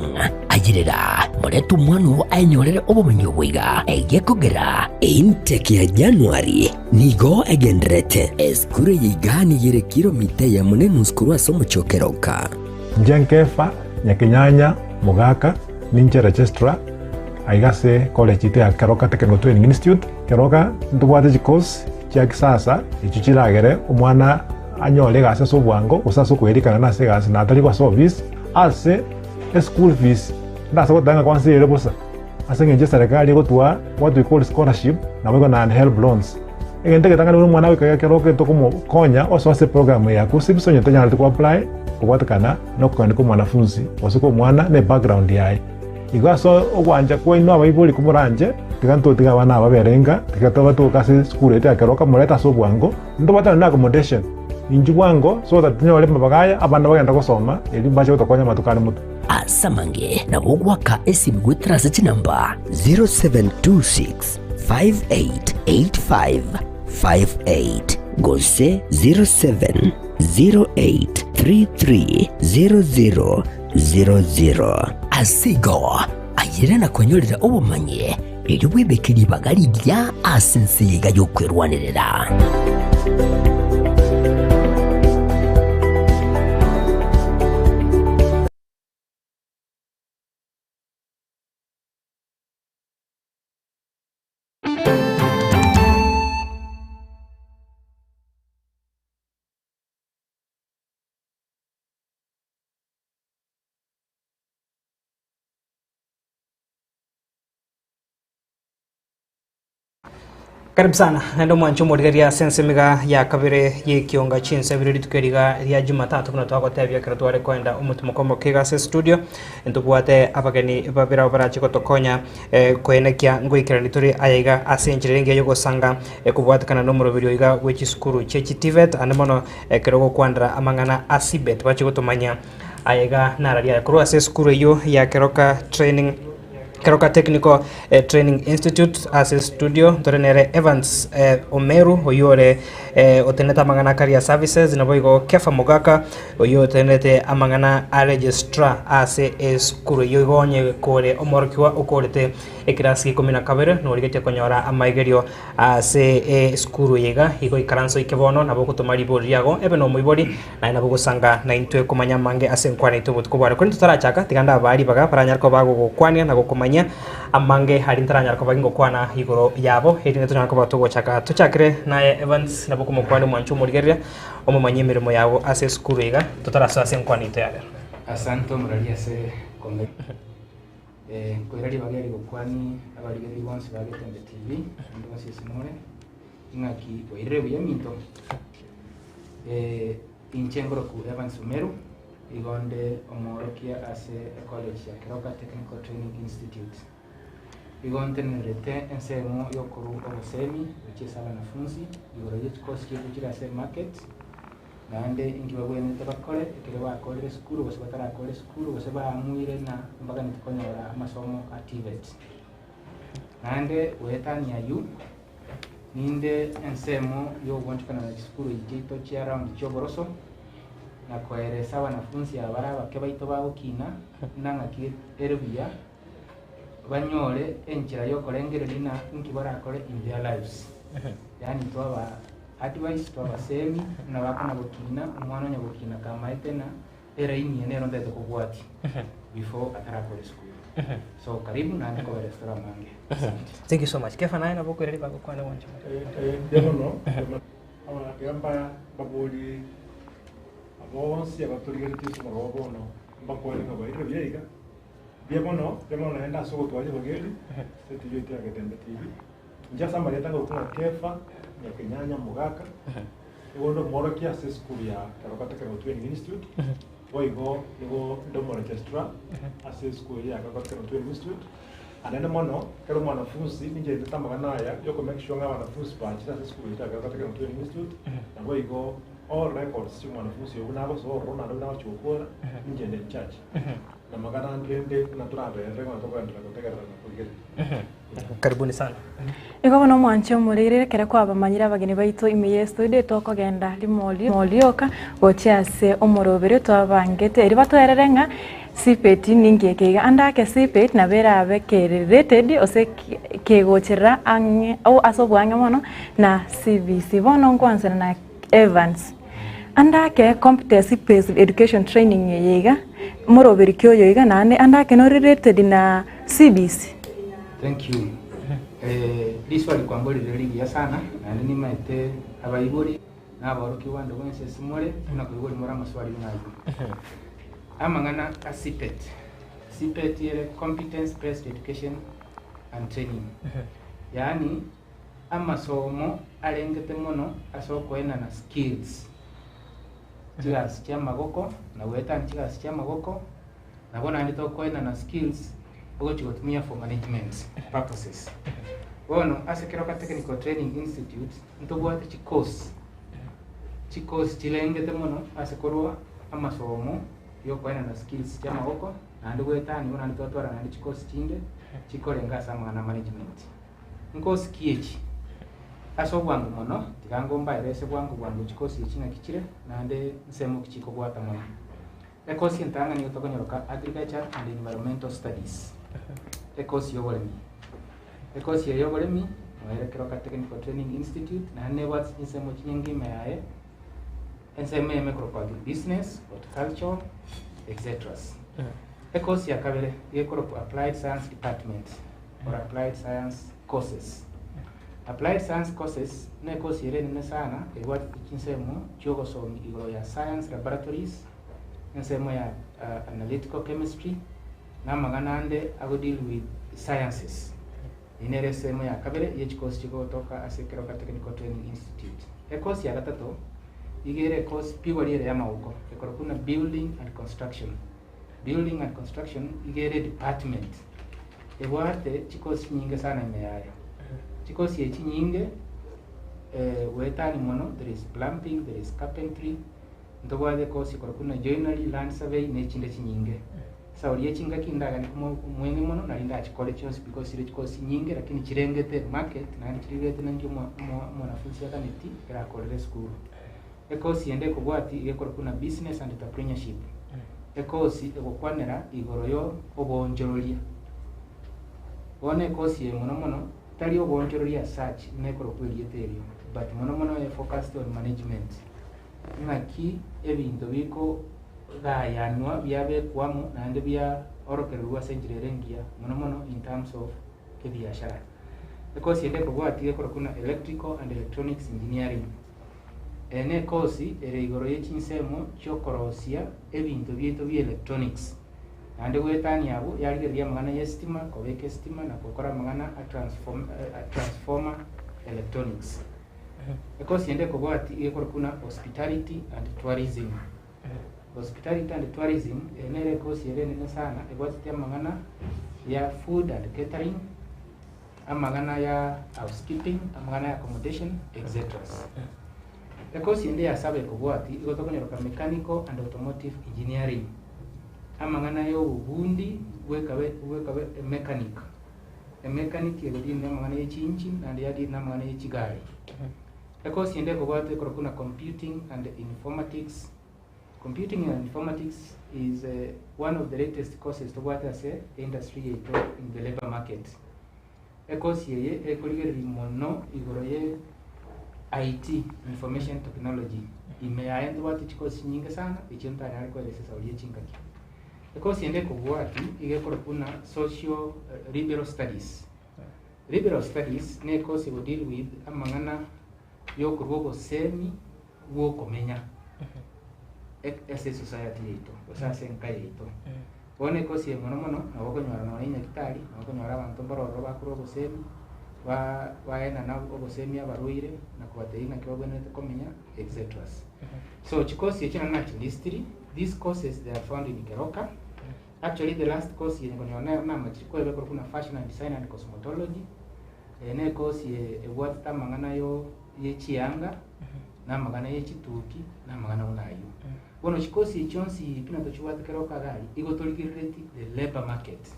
Ayerera, morete omwana oo aenyorere obomenyo obo iga, egekogera eintake ya Januari nigo egendererete. Esukuru eye iga nigo ere kilomita eyemo na enusu korwa ase omochie o Keroka. Inche Nkefa, Nyakenyanya, Mogaka, ninche registrar aiga ase college yaito ya Keroka Technical Training Institute. Keroka ntobwate chicourse chia kisasa echio chiragere omwana anyore egasi ase obwango gose ase okoerikana nase egasi na atari ase office ase Eschool fees ndase goteba ng'a kwansa ere bosa ase eng'encho eserekari egotwaa what we call scholarship naboigo naende helb loans. Egento egetang'ani buna omwana goika ekero okogenda komokonya osoe ase eprogram eye ya KUCCPS onye tonyareti ko apply kobwatekana na okogenda kwa omwanafunzi gose kwa omwana na ebackground yaye. Igo ase ogwancha kwaino abaibori komoranche tiga ntotige abana aba babere inga tiga tobatoke ase esukuru yaito ya Keroka morete ase obwango ntobwate nonye na accommodation inchuo bwango so that tonyore amabaga aya abana bagende gosoma erio mbache gotokonya amatuko are motwe. Ase amange nabo ogoaka esimi goetera ase chinamba 0726 5885 58 gose 0708 3300 00. Ase igo, ayere na kwenyorera obomanyi, erio bwebeke ribaga rigiya ase ense eye iga y'okwerwanerera. Karibu sana naende omwanche omorigereria ase ensemiga ya kabere y'ekionga chinsa ibere rituko eriga ria Jumatatu buna twagotebia ekero tware koenda omotimoko omoke iga ase estudio ntobwate abageni babere abwo barache gotokonya eh, koenekia ngoikerani tore aya iga ase enchera ere engiya yogosanga ekobwatekana na omoroberi oiga bwe chisukuru chie chiTVET ande mono Ekero ogokwanera amang'ana a CBET bache gotomanya aye iga narari aya korwa ase esukuru eyio ya Keroka Training Keroka Technical eh, Training Institute ase studio ntore nere Evans eh, Omeru oyio ore eh, otenenete amang'ana a Career Services naboigo Kefa Mogaka oyio otenenete amang'ana a Registrar ase esukuru eyio igo onye kore omworokigwa okorete ekerasi gia ikomi na kabere norigetie konyora amaigerio Ase esukuru eye iga, igo ikaransa oike bono, nabo ogotoma ribori riago, ebe nomoibori, naye nabo ogosanga naintwe komanya amange ase enkwana yaito obotuko bware. Korende totarachaka, tiga ndabaa ribaga baranyare koba bagogokwania na gokomanyia amange aria ntaranyare koba gingokwana igoro yabo, erinde tonyare koba togochaka. Tochakere naye Evans, nabo okomokwania omwanche omorigereria, omomanyie emeremo yago ase esukuru eye iga, totarasoa ase enkwana yaito ya rero. Asante omorori ase kombe. Nkoira ribaga eri gokwani abarigereria bonsi ba Getembe TV, naende bonsi ase more, ing'aki bwairire buya eminto. Inche nkoroku Evans Omeru, igo nde omoorokia ase ecollege ya Keroka Technical Training Institute. Igo ntenenerete ensemo yokorwa obosemi gochia ase abanafunzi igoro ye chikosi chiaito chire ase emarket, Naende inki bagwenerete bakore ekero bakoorire esukuru gose batarakora esukuru gose baamuire ng'a mbaganeti konyora amasomo a TVET. Naende goetania ayio, ninde ensemo y'ogoonchokana na chisukuru echi chiaito chia round chi'oboroso, na koeresa abanafunsi aba bare abake baito bagokina buna ng'aki ere buya banyore enchera y'okorengereria ng'a inki barakore in their lives. Yaani twaba Advice twabasemi buna bakona gokina omwana onya gokina kamaete na eraini eye nero ntaete kobwatia before atarakora esukuru so karibu naende kobera esitore amange asante. Thank you so much. Kefa naye nabo okoira ribaga okwane gwancha. Mbuya mono, tiga mbaborie bonsi abatorigeretie ase omorwao bono mbakwane ng'a bwairire buya iga. Mbuya mono, mbuya mono naende ase ogotwara ribaga eri, ase etibi yaito ya Getembe TV. Inche ase amarieta ngokwa ng'a Kefa, Nyakenyanya, Mogaka, nigo nde omworokia ase esukuru ya Keroka Technical Training Institute, boigo nigo nde omoregistrar ase esukuru eye ya Keroka Technical Training Institute. Anene mono, kera omwanafunsi ninche ndete amang'ana aya ya okomake sure ng'a abanafunsi bachire ase esukuru eye ya Keroka Technical Training Institute, naboigo. All records chia omwanafunzi oyio buna agosoa ororo naende buna agochia gokora, ninche inde in charge. Na amang'ana ande rende buna toraberere bono tokoenderea gotegerera na korigereria. Karibuni sana. Igo bono omwanche omoreire ekero kwabamanyire abageni baito ime y'estudio tokogenda rimo rioka gochia ase omoroberio twabangete erio batoerere ng'a CPET ninki eke iga ande ake CPET nabo erabe kerelated gose kegocherera ang'e ase oboang'e mono na CBC. Bono nkwansera na Evans, ande ake Competency Based Education Training eye iga, moroberi ki oyo iga naende ande ake no related na CBC? Thank you. Eh, riswali kwamborire rigiya sana naende nimaete abaibori na abaorokigwa bande bwensi ase more buna koibori more amaswali buna ayio. Amang'ana a CPET. CPET ere Competence Based Education and Training. Yaani Amasomo arengete mono ase okoenana skills, chigasi chiamagoko, na goetania chigasi chiamagoko, nabo naende tokoenana skills ogochi gotumia for management purposes. Bono ase Keroka Technical Training Institute ntobwate chicourse, chicourse chirengete mono ase korwa amasomo yokoenana skills chiamagoko, naende goetania bono naende twatwara naende chicourse chinde chikorenga ase amang'ana a management. Nkosi ki echi? Ase obwango mono, tiga ngombaere ase bwango bwango chikosi echi naki chire, naende nsemo ki chikobwata mono. Ekosi entang'ani nigo tokonyoroka Agriculture and Environmental Studies, ekosi y'oboremi. Ekosi eye y'oboremi noere Keroka Technical Training Institute, naende nebwate chinsemo chinyinge ime yaye, ensemo eyemo ekorokwa Agribusiness, Horticulture, etc. Ekosi ya kabere nigo ekorokwa Applied Science Department. or Applied Science Courses. Applied Science Courses nekosi ere enene sana ebwatete chinsemo chi'ogosomi igoro ya Science Laboratories, ensemo ya Analytical Chemistry, na amang'ana ande ago deal with sciences. Eyio nere esemo ya kabere ye chikosi chigotoka ase Keroka Technical Training Institute. Ekosi ya gatato iga ere ekosi pigori ere y'amagoko ekorokwa buna Building and Construction. Building and Construction iga ere edepartment ebwate chikosi chinyinge sana ime yaye. Chikosi echi chinyinge goetania mono there is plumbing, there is carpentry, ntobwate ekosi ekorokwa buna joinery, land survey na echinde chinyinge. Sauri echi ngaki ndaganie omweng'e mono nari ndachikore chionsi because chire chikosi chinyinge lakini chirengete market naende chirigete naki omwanafunzi aganeti ekero akorire esukuru. Ekosi ende ekobwatia iga ekorokwa buna Business and Entrepreneurship, ekosi egokwanera igoro yo oboonchororia. Bono ekosi eye mono mono tari oboonchororia as such buna ekorokwa erieta erio, but mono mono e focused on management. Ng'aki ebinto bikogayanwa biabekwa amo naende biaorokererigwa ase enchera ere engiya mono mono in terms of ebiashara. Ekosi ende ekobwatia iga ekorokwa buna Electrical and Electronics Engineering. Eye nekosi ere igoro ye chinsemo chi'okorosia ebinto biaito bi'electronics. Naende goetania abwo yarigereria amang'ana y'esitima, kobeka esitima na gokora amang'ana a transformer electronics. Ekosi ende ekobwatia iga ekorokwa buna hospitality and tourism. Hospitality and tourism eye nere ekosi ere enene sana ebwatete amang'ana ya food and catering, amang'ana ya housekeeping, amang'ana ya accommodation, etc. Ekosi ende ya saba ekobwati igo tokonyoroka mechanical and automotive engineering, amang'ana ya obobundi bwekabe bwekabe emechanic, emechanic egodeal na amang'ana ya chiengine naende yadeal na amang'ana ya chigari. Ekosi ende ekobwati ekorokwa buna computing and informatics, Computing and Informatics is one of the latest courses tobwate ase industry yaito in the labour market. Ekosi eye ekorigereria mono igoro ye IT, Information Technology. Ime yaye ntobwate chikosi chinyinge sana echio ntanyare koeresa esauri ye chingaki. Ekosi ende ekobwati iga ekorokwa buna Social Liberal Studies. Liberal Studies ne ekosi ego deal with amang'ana yokorwa obosemi bw'okomenya ase esociety yaito gose ase enka yaito. Bono ekosi eye mono mono nabo okonyora nonya enyagitari, nabo okonyora abanto mbare ororo bakorwa obosemi, baenana obosemi abarwaire na kobatebia ng'aki babwenerete komenya etc. So chikosi echio naende nachilistiri, these courses they are found in Keroka, actually the last course eye nkonyora namachire koeba ekorokwa buna fashion and design and cosmetology, eye ne ekosi ebwatete amang'ana yo ye chianga. Na amagana ye chituki, na amagana buna ayio. Bono chikosi echi chionsi pi na tochibwate kera okaga aria, igo torigerereti the labour market.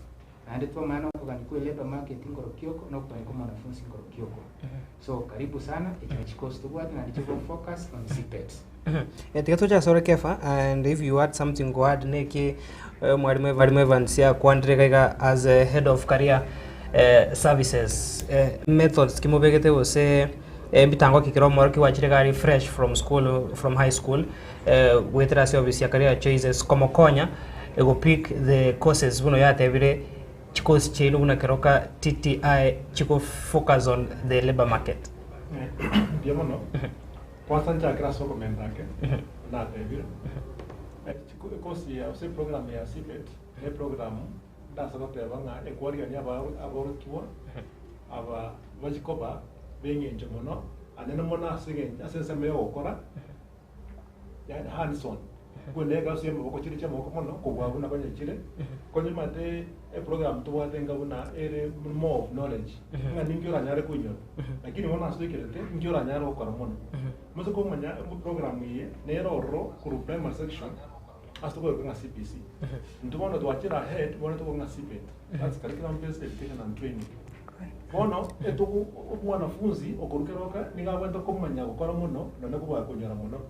Naende twamanya na okogania kwa labour market nkoro ki oko, na okogania kwa mwanafunzi nkoro ki oko. So karibu sana, echi nachi chikosi tobwate naende chigo focus on CPET. Eh, tiga toche ase ore Kefa and if you had something go add neki eh, mwalimu Mwalimu Evans yakwandire iga iga as a head of career eh, services eh, methods ki mobegete gose eh, mbitango ki kera omworokia gwachire iga aria fresh from school from high school eh, goetera ase office ya career choices komokonya eh, go pick the courses buna oyatebire chikosi chiaino buna keroka TTI chigo focus on the labour market. Mbuya mono. Kwanza nchakere ase okomenta ake, natebire, ekosi ya gose eprogram ya CPET ne eprogram ndase goteba ng'a ekwarigania aborokigwa aba bachia koba beng'encho mono, anene mono ase eng'encho ase ensemo ya ogokora, yaani hands on. Buna egasi ya amaboko chire chi'amaboko mono kobua buna konya chire, konya omanyete eprogram tobwate enga buna ere more of knowledge, ng'a ninki oranyare koinyora, lakini bono ase toikerete ninki oranyare gokora mono. Mose komanya program eye nere ororo korwa primary section ase tokoyoroka ng'a CBC. Intwe bono twachire ahead bono tokoyoroka ng'a CBET, that's curriculum based education and training. Bono etogo omwanafunzi okorwa keroka nigo abwenerete komanya gokora mono nonye kobua konyora mono.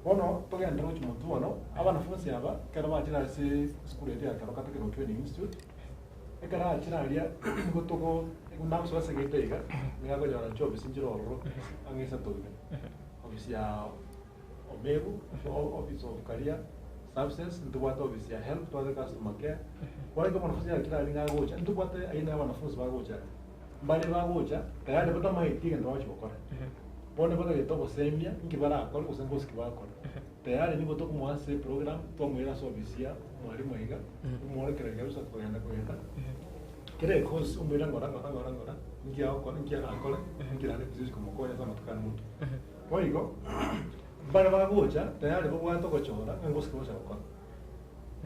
Bono togenderere gochia motwe bono, abanafunsi aba ekero bachire ase esukuru yaito ya Keroka Technical Training Institute, ekero achire aria nigo togo nagosoa ase egate iga, nigo akonyora chiofisi nchire ororo ang'e isato iga. Ofisi ya Omeru, office of career services, ntobwate ofisi ya help, ntobwate customer care. Bono ekero omwanafunzi achire aria nigo agocha, ntobwate aina ya abanafunzi bagocha aria. Mbare bagocha tayari batamaeti egento bagochia gokora. Bono batagete obosemia inki barakore gose ngosi ki bagokora. Tayari nigo tokomoa ase eprogram twamoira ase ofisi ya omwalimu aiga, omworokereria kabisa kogenda kogenda, kera ecourse omoira ng'ora ng'ora ng'ora ng'ora, inki agokora inki arakore, inki naende togochi komokonya ase amatuko are motwe. Boigo, mbare bagocha tayari babwate ogochora ng'a ngosi ki bagocha gokora.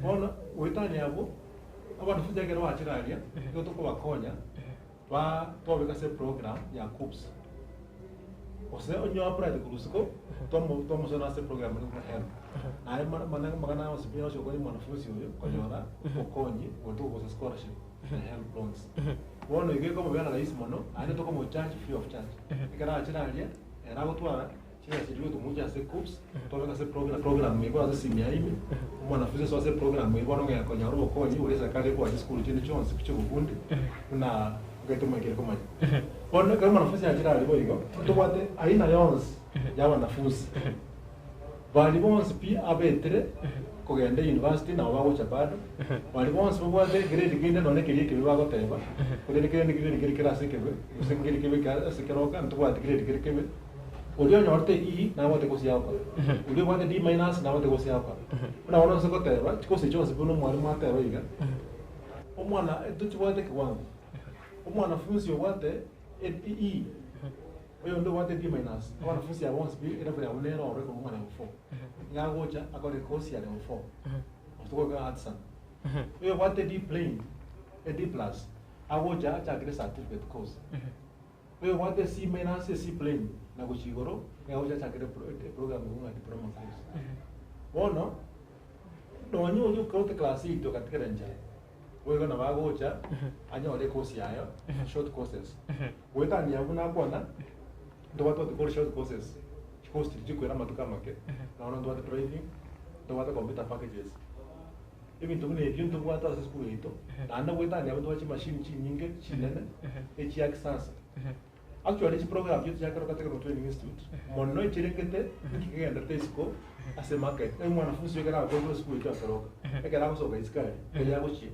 Bono goetania abwo, abanafunzi ekero bachire aria, nigo tokobakonya ba twabeka ase eprogram ya KUCCPS, gose onye oapplyete korwa isiko, twamo twamosona ase eprogram ere buna HELB. Naye mana mana amang'ana onsi pi ogochi gokonya omwanafunzi oyo konyora obokonyi goeta ogosa scholarship na HELB loans. Bono igo ekomobera rahisi mono, naende tokomocharge free of charge. Ekero achire aria, ere agotwara. Chibesa chiria gotomocha ase KUCCPS, tobeka ase program program igo ase esimu yaye ime, omwanafunzi asoe ase program eywo bono ong'ea konyora obokonyi boria eserikari ekoa chisukuru chinde chionsi chi'obofundi buna ogete omoikere komanya. Bono ekero omwanafunzi achire aria boigo, ntobwate aina yonsi ya abanafunzi, baria bonsi pi abetere kogenda eyunivasiti nabo bagocha bado, baria bonsi babwate egrade kende nonye keria ekebe bagoteba, korende kende grade kere kere ase ekebe, gose nkeri kebe ase keroka ntobwati grade kere kebe. Oria onyorete E nabwate course ya gokora, oria obwate D minus nabwate course ya gokora. Buna bono ase goteba, chikosi chionsi buna omwalimu ateba iga, omwana tochibwate ekewango, omwanafunsi obwate e E, oyonde obwate D minus, abanafunsi aba bonsi pi elevel yabo nere ororo ekorwa level four. Nigo agocha akore ecourse ya level four, gose tokoika artisan. Oyo obwate D plain, e D plus, agocha achakere certificate course. Oyobwate C minus, C plain na gochia igoro nigo agocha achakere eprogram eye ng'a diploma course. Bono, nonye oria okorete class eight ogatigara nchera, boigo nabo agocha anyore ecourse yaye short courses. Goetania abwo nakwana, ntobwate what we call short courses, chicourse chiria chikoira amatuko amake, nonya ntobwate driving, ntobwate computer packages. Ebinto buna ebio ntobwate ase esukuru yaito, naende goetania abwo ntobwate chimashini chinyinge chinene echia kisasa. Actually chiprogram chiaito chia Keroka Technical Training Institute mono echiringete nki kegenderete isiko ase emarket. Onye omwanafunzi ekero agokorwa esukuru yaito ya Keroka, ekero agosoka isiko aria, tari agochia.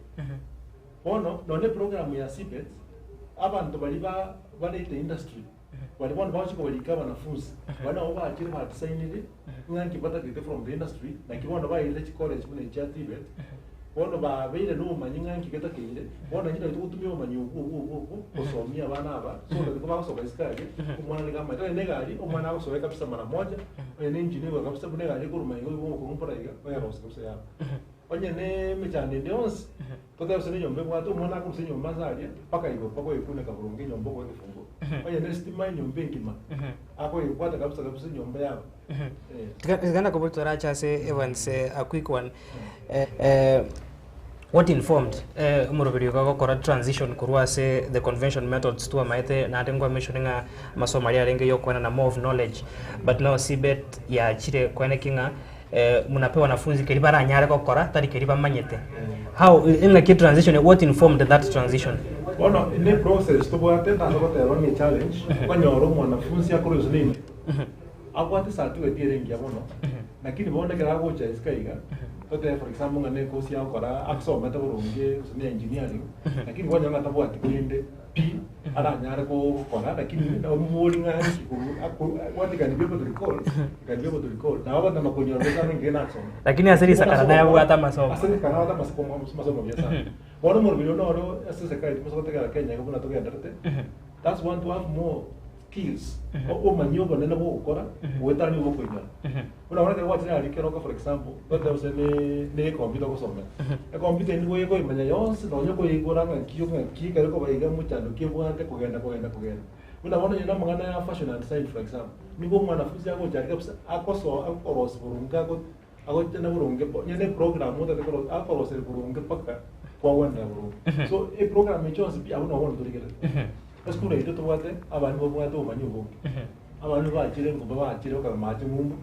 Bono nonye eprogram ya CBETS, abanto baria ba barete industry. Baria bono bagochia kobarika abanafunsi, baria nabo bachire badesignire ng'a nki batagete from the industry, naki bono bairire chicollege buna echi chia TVET, bono babeire na obomanyi ng'a nki getakeire, bono intwe nabo togotumia obomanyi obwo obwo obwo obwo gosomia abana aba, so that kobagosoka isiko aria, omwana nigo amaete, onye na egari, omwana agosoa kabisa mara moja, onye na engine igo kabisa buna egari ekorwa iga oigwe omokungu mpora iga, oyerosia kabisa yaba. Onye na emechando ende yonsi, Totebe gose nenyomba ebwate omwana akorusia enyomba ase aria mpaka igoro mpaka oyekuneka boronge enyomba okoa egefunguo. Onye na estima enyomba engima, akoyebwata kabisa kabisa enyomba yaba. Eh. Tiga nakoboria torache ase Evans a quick one. What informed omoroberi oyo gokora transition korwa ase the convention methods twamaete naende nkwa mention ng'a amasomo aria arenge ya okoenana more of knowledge but now CBET yachire koeneki ng'a munape wanafunzi keria baranyare gokora tari keria bamanyete. How eng'aki transition what informed that transition? Bono ne process tobwate ntase goteba ng'a echallenge, okonyora omwanafunzi akorwa gose ne Abwate certificate ere engiya mono, lakini bono ekero agocha isiko iga, totebe for example ng'a ne course agokora asomete boronge gose ne engineering, lakini kwanyora ng'a tabwati kende pi aranyare gokora lakini omobori ng'a nki korwa ako what can be able to recall, he can be able to recall. Nabo agotema konyora gose ase engiya nasoma. Lakini ase risakara nayabwate amasomo. Ase risakara nabwate amasomo amasomo buya sana. Bono omoroberi one oro ase eserikari timosa gotegera Kenya iga buna togenderete, that's want to have more. skills, obomanyi obonene bw'ogokora goetania obokoinyora. Buna bono ekero gwachire aria keroka for example, totebe gose ne ne ecomputer ogosomera, ecomputer eyio nigo okoyemanya yonsi nonye okoyeigora ng'aki ng'aki ekero ekoba iga mochando ki ebwate kogenda kogenda kogenda. Buna bono onye na amang'ana ya fashion and design for example, nigo omwanafunzi agocha aria kabisa akoso akorosia boronge ago agochana boronge onye ne eprogram otagete korosia akoroseria boronge mpaka kwagwenera boronge. So eprogram echio chionsi pi abwo nabo bono torigerete. Esukuru yaito tobwate abana babwate obomanyi obonge, abana bachire ngomba bachire bakaba mache ng'umbu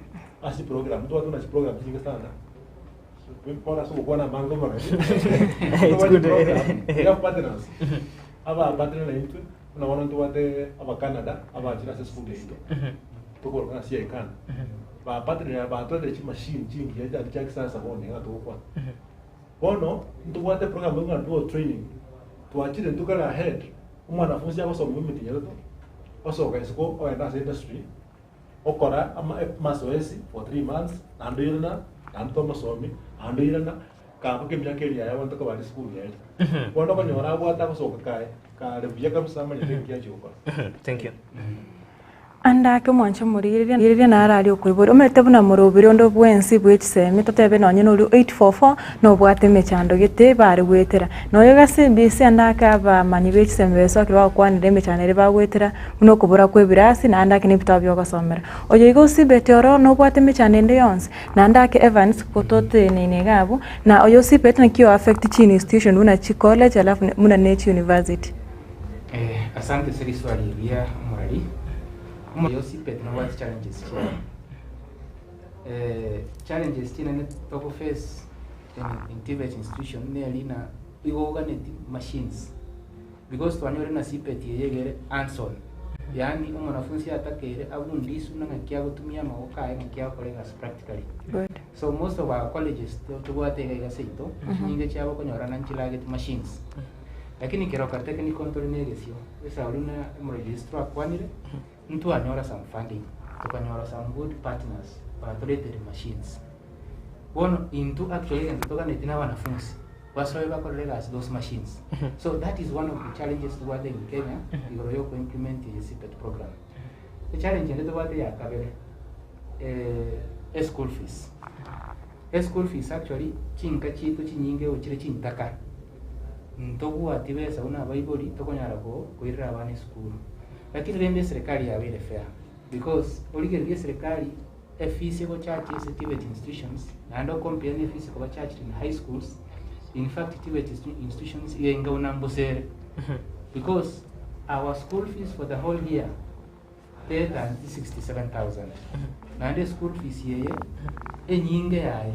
ase chiprogram, ntobwate buna chiprogram chinge sana, bono ase ogokwana amange omorero, It's ntobwate good. chiprogram, we have partners, abapartner naintwe, buna bono ntobwate abacanada abachire ase esukuru yaito, tokoroka ng'a CICAN, bapartner batoretire chimachine chingiya chiaria chia kisasa bono iga togokwana. Bono ntobwate program ng'a dual training, twachire intwe kare ahead, omwanafunsi agosoma emetienyi etato, osoka isiko ogenda ase industry, okora ama amasoesi for 3 months, naende oirana, naende tomosomi, naende oirana, kaboka emiaka eria yaye bono tokobara esukuru yaye. Bono okonyora abwate agosoka kaye kare buya kabisa amanyete nki achia gokora. Thank you. Ande ake omwanche omorigereria rigereria naro aria okoiborwa, omanyete buna morobiri onde bwensi bwe chisemi totebe nonye noria 844 nobwate emechando gete bare goetera. Noyo iga CBC ande ake abamanyi be chisemi besokire bagokwanera emechando eria bagoetera buna okobora kwa ebirasi naende ake na ebitabo bia ogosomera. Oyo iga osibete oro nobwate emechando ende yonsi, naende ake Evans gototeneine iga abwo, na oyo osibete naki o affect chi institution buna chicollege alafu buna ne chiuniversity. Eh, asante ase riswali eria omorari. Omo CPET nobwate challenges chiaye. Eh, challenges chinene togo face in, in TVET institution neri na igo oganeti machines. Because twanyore na CPET eye egere hands on. Yaani omwanafunzi atakeire abundiswe na ng'aki agotumia amaboko aye ng'aki agokora egasi practically. Good. So most of our colleges to- tobwate iga iga seito, chinyinge chiabo okonyora nchilageti machines. Lakini keroka technical ntore na egesio, esauri buna omoregistrar akwanire, ntwanyora some funding, tokanyora some good partners batoretere machines. Bono intwe actually egento toganeti na abanafunsi, basoe bakorere egasi those machines. So that is one of the challenges tobwate in Kenya, igoro ya okoimplement eye CPET program. Echallenge ende tobwate ya kabere, eschool fees. Eschool fees actually chinka chiaito chinyinge gochire chintaka, ntobwati besa buna abaibori tokonyara ko koirera abana esukuru. Lakini rende eserekari yabeire fair because origereria eserekari efees egocharge ase TVET institutions naende ocompare na efees ekoba charged in high schools, in fact TVET institutions iga enga buna mbosere because our school fees for the whole year teetaneti 67,000 naende eschool fees eye enyinge yaye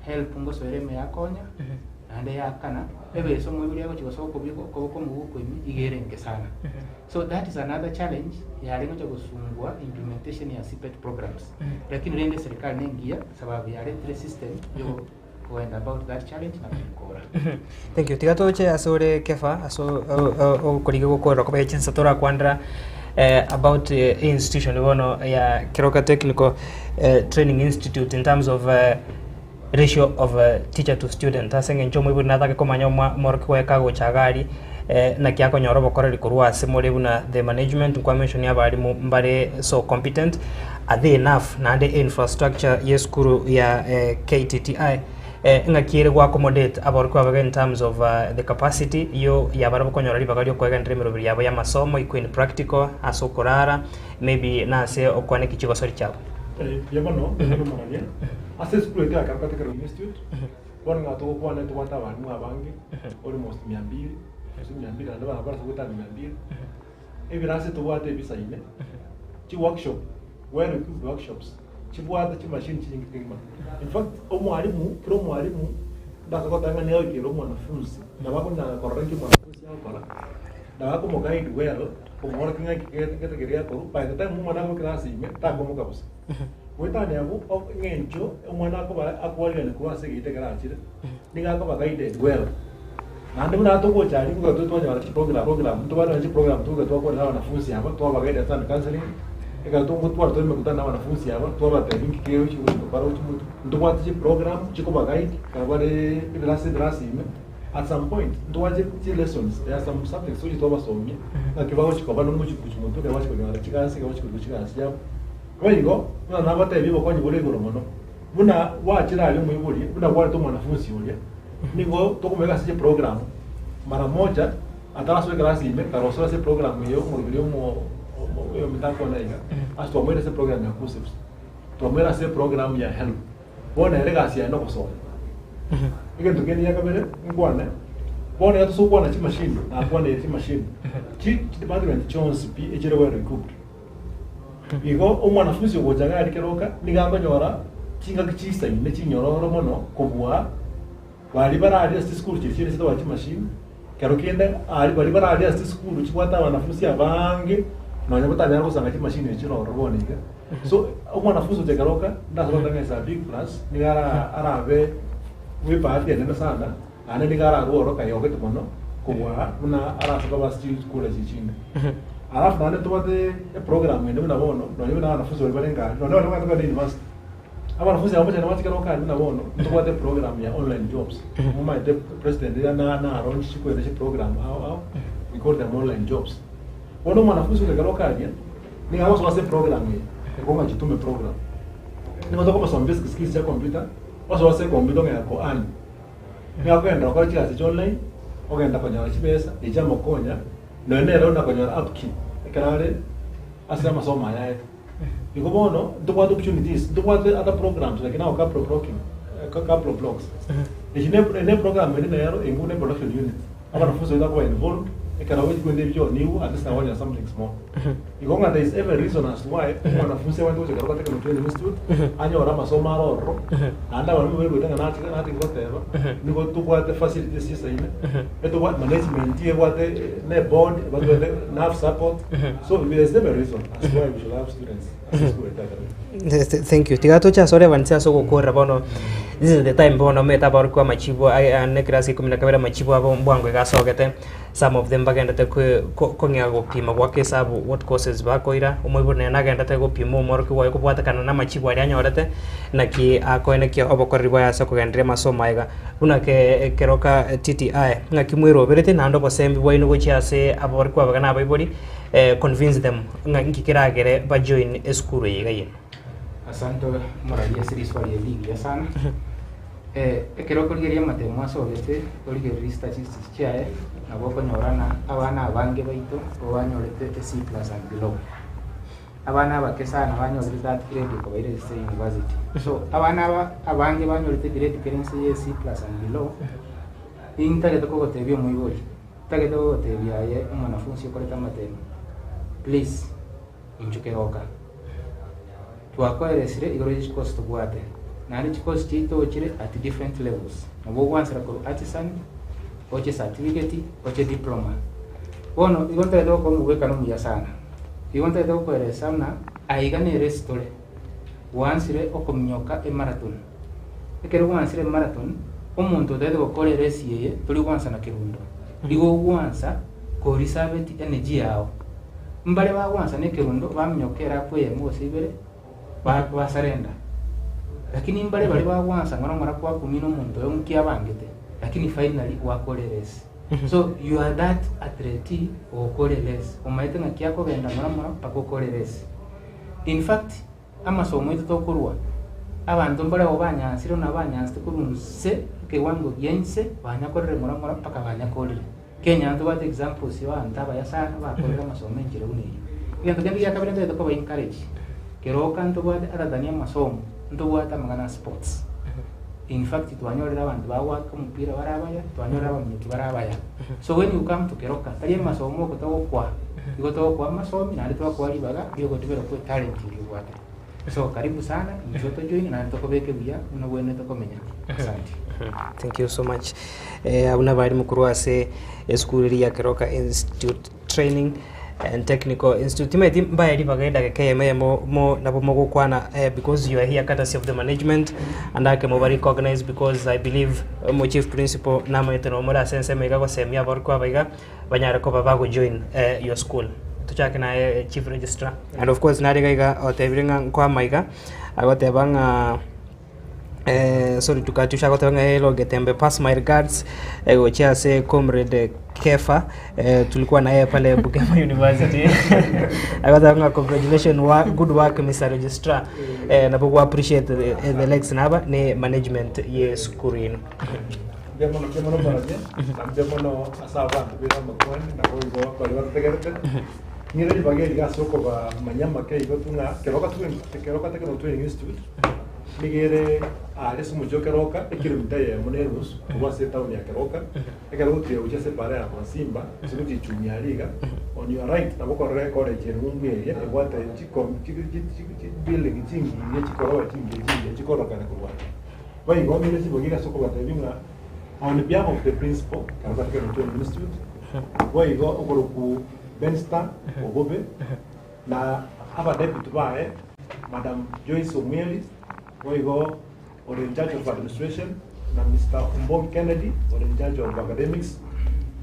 help ngosoera ime yakonya naende yakana ebesa omoibori agochi gosoa okobia okoboko omoguko ime iga ere enke sana. So that is another challenge yare gocha gosungua implementation ya CPET programs. Lakini rende eserikali nengiya sababu yaretire system yo kogenda about that challenge na koyekora. Thank you. Tiga toche ase ore Kefa ase okorigia gokorera koba chinsa torakwanera about institution bono ya Keroka Technical Training Institute in terms of ratio of teacher to student ase eng'encho omoibori natake komanya omworokigwa oye kagocha iga aria naki akonyora obokoreri korwa ase more buna the management nkwa mention abarimu mbare so competent are they enough naende infrastructure ya esukuru ya KTTI. Ng'aki ere go accommodate aborokigwa abage in terms of the capacity yo yabarabwo konyora ribaga riokoegenderera emeroberi yabo y'amasomo equal in practical ase okorara maybe na ase okwaneki chigosori chiabo. Mbuya mono omorania ase esukuru yaito ya Keroka Technical Institute bono ng'a togokwana ntobwate abalimu abange almost mia mbili gose mia mbili naende barabwo ase goetania mia mbili ebirasi tobwate ebisaine chiworkshop well equipped workshops chibwate chimachine chinyinge kegima. In fact, omwalimu, kera omwalimu ndase goteba ng'a nigo agoikera omwanafunzi, nabo akonyara korora inki omwanafunzi agokora, nabo akomoguide well, komworokia ng'a eki gete keria akorwa, by the time omwana agoika class ime, takomoka bosa. Goetania abwo, eng'encho omwana akoba akwarigania korwa ase egeita ekero achire, nigo akoba guided well. Naende buna togocha aria nigo twe twanyora chiprogram program ntobwate nonye chiprogram togoika twakwana na abanafunsi aba twabaguide ase counselling, ekero togotwara tore emekutano na abanafunsi aba twabatebia inki kegochi gochi gokora gochi motwe. Ntobwate chiprogram chikobaguide ekero bare ebirasi ebirasi ime, at some point ntobwate chilessons there are some subjects togochi twabasomia ng'aki bagochi koba nomochi gochi motwe ekero bagochi konyora chigasi ekero bagochi korigwa chigasi chiabo. Boigo, buna nabatebie obokonyi bore igoro mono. Buna gwachire aria omoibori, buna gwarete omwanafunsi oria, nigo tokomoika ase chiprogramu mara moja atarasoa ekerasi ime, tarosoa ase eprogramu eye omoroberi omo oyominto akwana iga, ase twamoire ase eprogramu ya KUCCPS, twamoire ase eprogramu ya HELB. Bono ere egasi yaye nogosoma. Egento kende gia kabere nkwane, bono iga tosokwana chimashini, nakwaneire chimashini, chi chidepartment chionsi pi echire well equipped. Igo omwanafunsi ogocha iga aria keroka nigo akonyora chingaki chisaine chinyororo mono kobua baria bararia ase chisukuru chiria chire chitobwati chimashini, kero kende aria baria bararia ase chisukuru chibwate abanafunsi abange nonya botanyare gosanga chimashini echi chire ororo bono iga. So omwanafunsi ogocha keroka ndase goteba ng'a is a big plus nigo ara arabe bwe ebahati enene sana naende nigo ararwe ororo kayogete mono kobua buna arase koba ase chisukuru echi chinde. Alafu naende ntobwate eprogram ende buna bono, nonye buna abanafunzi baria bare ngari, nonye baria bagoteba na university, abanafunzi aba mbochani bachikere gokari buna bono, ntobwate eprogram ya online jobs. Momanyete president riria na na launch chikwete chiprogram ao ao, we call them online jobs. Bono omwanafunzi ogoikara okaria, nigo agosoa ase eprogram eye, ekong'a jitume program. Nigo tokomosomia basic skills chia computer, osoa ase ecomputer ong'ea ko earn. Nigo akogenda gokora chigasi chia online, ogenda konyora chibesa echi amokonya. Nonya nere onde akonyora upkeep ekero are ase amasomo aya aete. Igo bono ntobwate opportunities, ntobwate other programs like now Capro blocking, Capro blocks. Echi ne ne program ende nero enga buna production unit. Abanafunzi baito bakoba involved ekero ebikwenda ebi bionigwe at least nabo banyora something small. Igo ng'a there is every reason as to why omwanafunzi abwenerete gocha Keroka Technical Training Institute anyore amasomo are ororo, naende abalimu baigwete ng'a nache natige goteba, nigo tobwate facilities chisaine, etobwate management ebwate ne board batwete enough support, so there is every reason as to why we should have students ase esukuru yaito ya Keroka. Thank you. Tiga toche ase Reverend ase ogokorera bono, this is the time bono omanyete abaorokigwa amachibu ane ekerasi ikomi na kabere amachibu abo mbwango iga asogete. Some of them bagendete kong'ea gopima goaka esabu what courses bakoira, omoibori naye nagendete gopima omworokigwa oye kobwatekana na amachibu aria anyorete, naki akoenekia obokoreri bwaye ase okogendereria amasomo aye iga. Buna ekero ka TTI, ng'aki mweroberete naende obosembi bwaino gochia ase aborokigwa abake na abaibori, convince them ng'a nki keragere bajoin esukuru eye iga eye. Asante omorari ase riswali eri rigiya sana. Ekero okorigereria amatemo asogete, origererie statistics chiaye, nabo okonyora ng'a abana abange baito nigo banyorete a C plus and below. Abana abake sana banyorete that grade ekobaira ase university. So abana aba abange banyorete grade kere inse ye C plus and below, nintagete kogotebia omoibori, ntagete kogotebia aye omwanafunsi okorete amatemo, please inchuo keroka. Twakoeresire igoro ye chikosi tobwate, naende chikosi chiaito chire at different levels. Nabo ogwansera korwa artisan, oche certificate, oche diploma. Bono igo ntagete gokoa omogwekano omuya sana. Igo ntagete gokoeresa buna aiga nere ase tore, gwansire okominyoka emarathon. Ekero gwansire emarathon, omonto otagete gokora eresi eye tori gwansa na kerundo. Igo ogwansa korisabeti energy yao. Mbare bagwansa nekerundo baminyoka erafu eyemo gose ibere, ba basarenda. Lakini mbare baria bagwansa ng'ora ng'ora kwakumina omonto oyo nki abangete, lakini finally gwakora eresi. So you are that athlete ogokora eresi, omanyete ng'aki akogenda ng'ora ng'ora mpaka okore eresi. In fact, amasomo aito tokorwa. Abanto mbare abwo banyansire buna banyansete korwa inse, ekewango gia inse, banyakorire ng'ora ng'ora mpaka banyakorire. Kenya ntobwate examples ya abanto abaya sana bakorire amasomo enchera buna eyio. Egento kende gia kabere ntagete koba encourage, keroka ntobwate other than amasomo, ntobwate amang'ana a sports. In fact twanyorire abanto bagoaka omopira bare abaya, twanyorire abaminyoki bare abaya. So when you come to Keroka, tari amasomo oko togokoa, igo togokoa amasomi naende twakoa ribaga ria ogodevelop etalent eria obwate. So karibu sana, inchuo tojoine naende tokobeke buya buna obwenerete komenya. Asante. Thank you so much. Eh, abwo nabarimu korwa ase esukuru eria ya Keroka Institute Training and Technical Institute. Timanyeti mbae ribaga edageka eyemo eyemo mo nabo mogokwana eh, because you are here courtesy of the management and ake moba recognize because I believe omo chief principal namanyete nomore ase ensemo iga gosemia aborokigwa aba iga banyare koba bagojoin eh, your school. Tochake naye eh, chief registrar and of course nare iga iga otebire ng'a nkoama iga agoteba ng'a Eh, sorry to cut you short, agoteba ng'a hello Getembe pass my regards eh, gochia ase comrade Kefa eh, tulikuwa na yeye pale Bugema University agoteba ng'a congratulations wa, good work Mr. Registrar eh, nabo gwa appreciate the, the likes naba ne management ye sukuru ino Mbuya mono, mbuya mono mbarabia, na mbuya mono ase abanto bire amakwani, nabo igo baria batotegerete. Ng'ire ribaga eri ase okobamanyia amake igo tu ng'a Keroka Training, Keroka Technical Training Institute, nigo ere aria ase omochie o Keroka, ekilomita eyemo na enusu korwa ase etown ya Keroka, ekero ogotiira gochia ase epara ya Masimba, gose gochia Ichuni aria iga, on your right nabo okorora ecollege ere ng'umbu eria ebwate chiko chi chi chi chibuilding chingiya chikoroba chingiya chingiya chikorokana korwa aria. Boigo ng'ire chibogi ase okobatebia ng'a on behalf of the principal, Keroka Technical Training Institute, boigo okorokwa Benster Obobe, na abadeputy baye Madam Joyce Omweri, boigo ore in charge of administration, na Mister Ombongi Kennedy ore in charge of academics,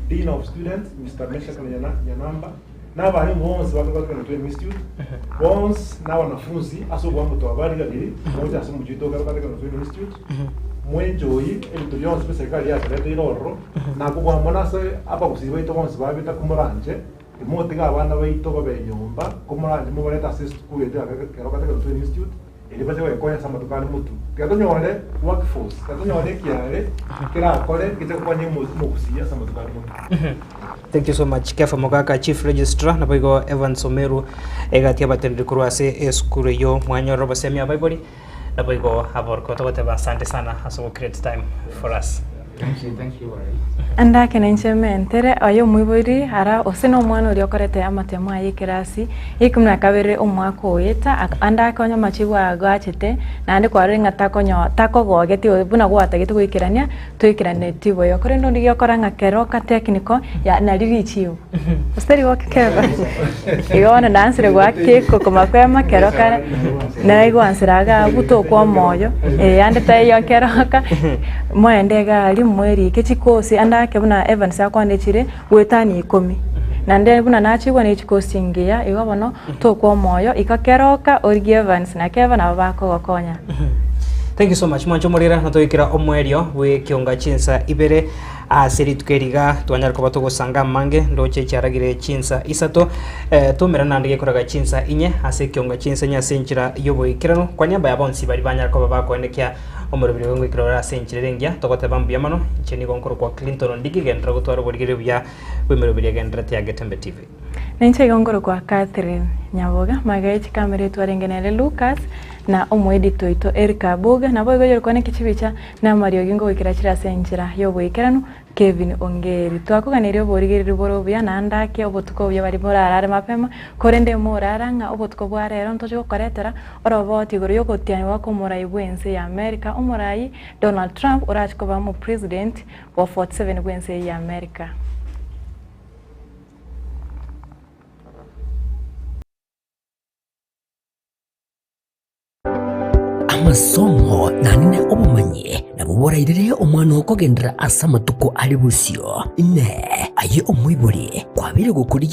Dean of students Mister Meshack Nyanamba, na abarimu bonsi ba Keroka Technical Training Institute, bonsi na abanafunzi ase oboamo twabariganirie moche ase omochie oito o Keroka Technical Training Institute, mwenjoyi ebinto bionsi bia eserikari yatoreteire ororo, na kobua mono ase abagusii baito bonsi babete komoranche, timotiga abana baito babe nyomba, komoranche mobarete ase esukuru yaito ya Keroka Technical Training Institute, erio bache goekonya ase amatuko ande motwe. Tiga tonyore workforce, tiga tonyore ekiare kerakore geche gokonya omogusii ase amatuko ande motwe. Thank you so much Kefa Mogaka Chief Registrar naboigo Evans Omeru egati abateneneri korwa ase esukuru eyio mwanyorire obosemia abaibori Naboigo aborokigwa togoteba asante sana ase ogo create time for us. Thank you, thank you, Warai. Ndake nainche mentere oye omoibori ara ose nomwana oria okorete amatemo aye ekerasi ya ikomi na kabere omwaka oeta andake onye amachibu agachete naende kwarorire ng'a takonyo takogogeti buna gwatagete goikerania toikeraneti boigo korende onde giokora ng'a kero ka technical ya nari richibu gose tari gokeba igo bono nansire goaka ekoko mapema kero kare naigwansera iga abwo tokwa omoyo eh ande taiyo keroka moende iga aria mwerike chikosi ande ake buna Evans akwanechire goetania ikomi naende buna nachigwa ne chikosi chingiya igo bono tokwa omoyo igo keroka origie Evans na Keva nabo bakogokonya. Thank you so much mwanche omorera natoikera omoerio bw'ekionga chinsa ibere ase rituko eri iga twanyare koba togosanga amange ndoche chiaragire chinsa isato eh, twomera naende gekoraga chinsa inye ase ekionga chinsa inye ase enchera y'oboikeranu kwa niaba ya bonsi baria banyare koba bakoenekia omoroberi oyo ngoikera ore ase enchera ere engiya togoteba mbuya mono inche nigo nkorokwa Clinton Ondigi genderera gotwara oborigereria buya bw'emeroberi egendererete ya Getembe TV. Ninche igo nkorokwa Catherine Nyaboga, magega ye chikamera etwarenge nere Lucas, na omoedita oito Eric Abuga, naboigo oyorokwa naki chibicha na amariogi ngogoikera chire ase enchera y'oboikeranu Kevin Ongeri. Twakoganeria oborigereria bore obuya naende ake obotuko obuya baria morarare mapema, korende morara ng'a obotuko bwa rero ntoche gokoretera oroboti igoro y'ogotianigwa kw'omorai bw'ense ya America omorai Donald Trump orache koba omopresident bwa 47 bw'ense eye ya America. Amasomo naende obomanyi nabwo borairere omwana oo kogenderera ase amatuko are bosio. Inee! Aye omoibori, kwabeire gokorigia.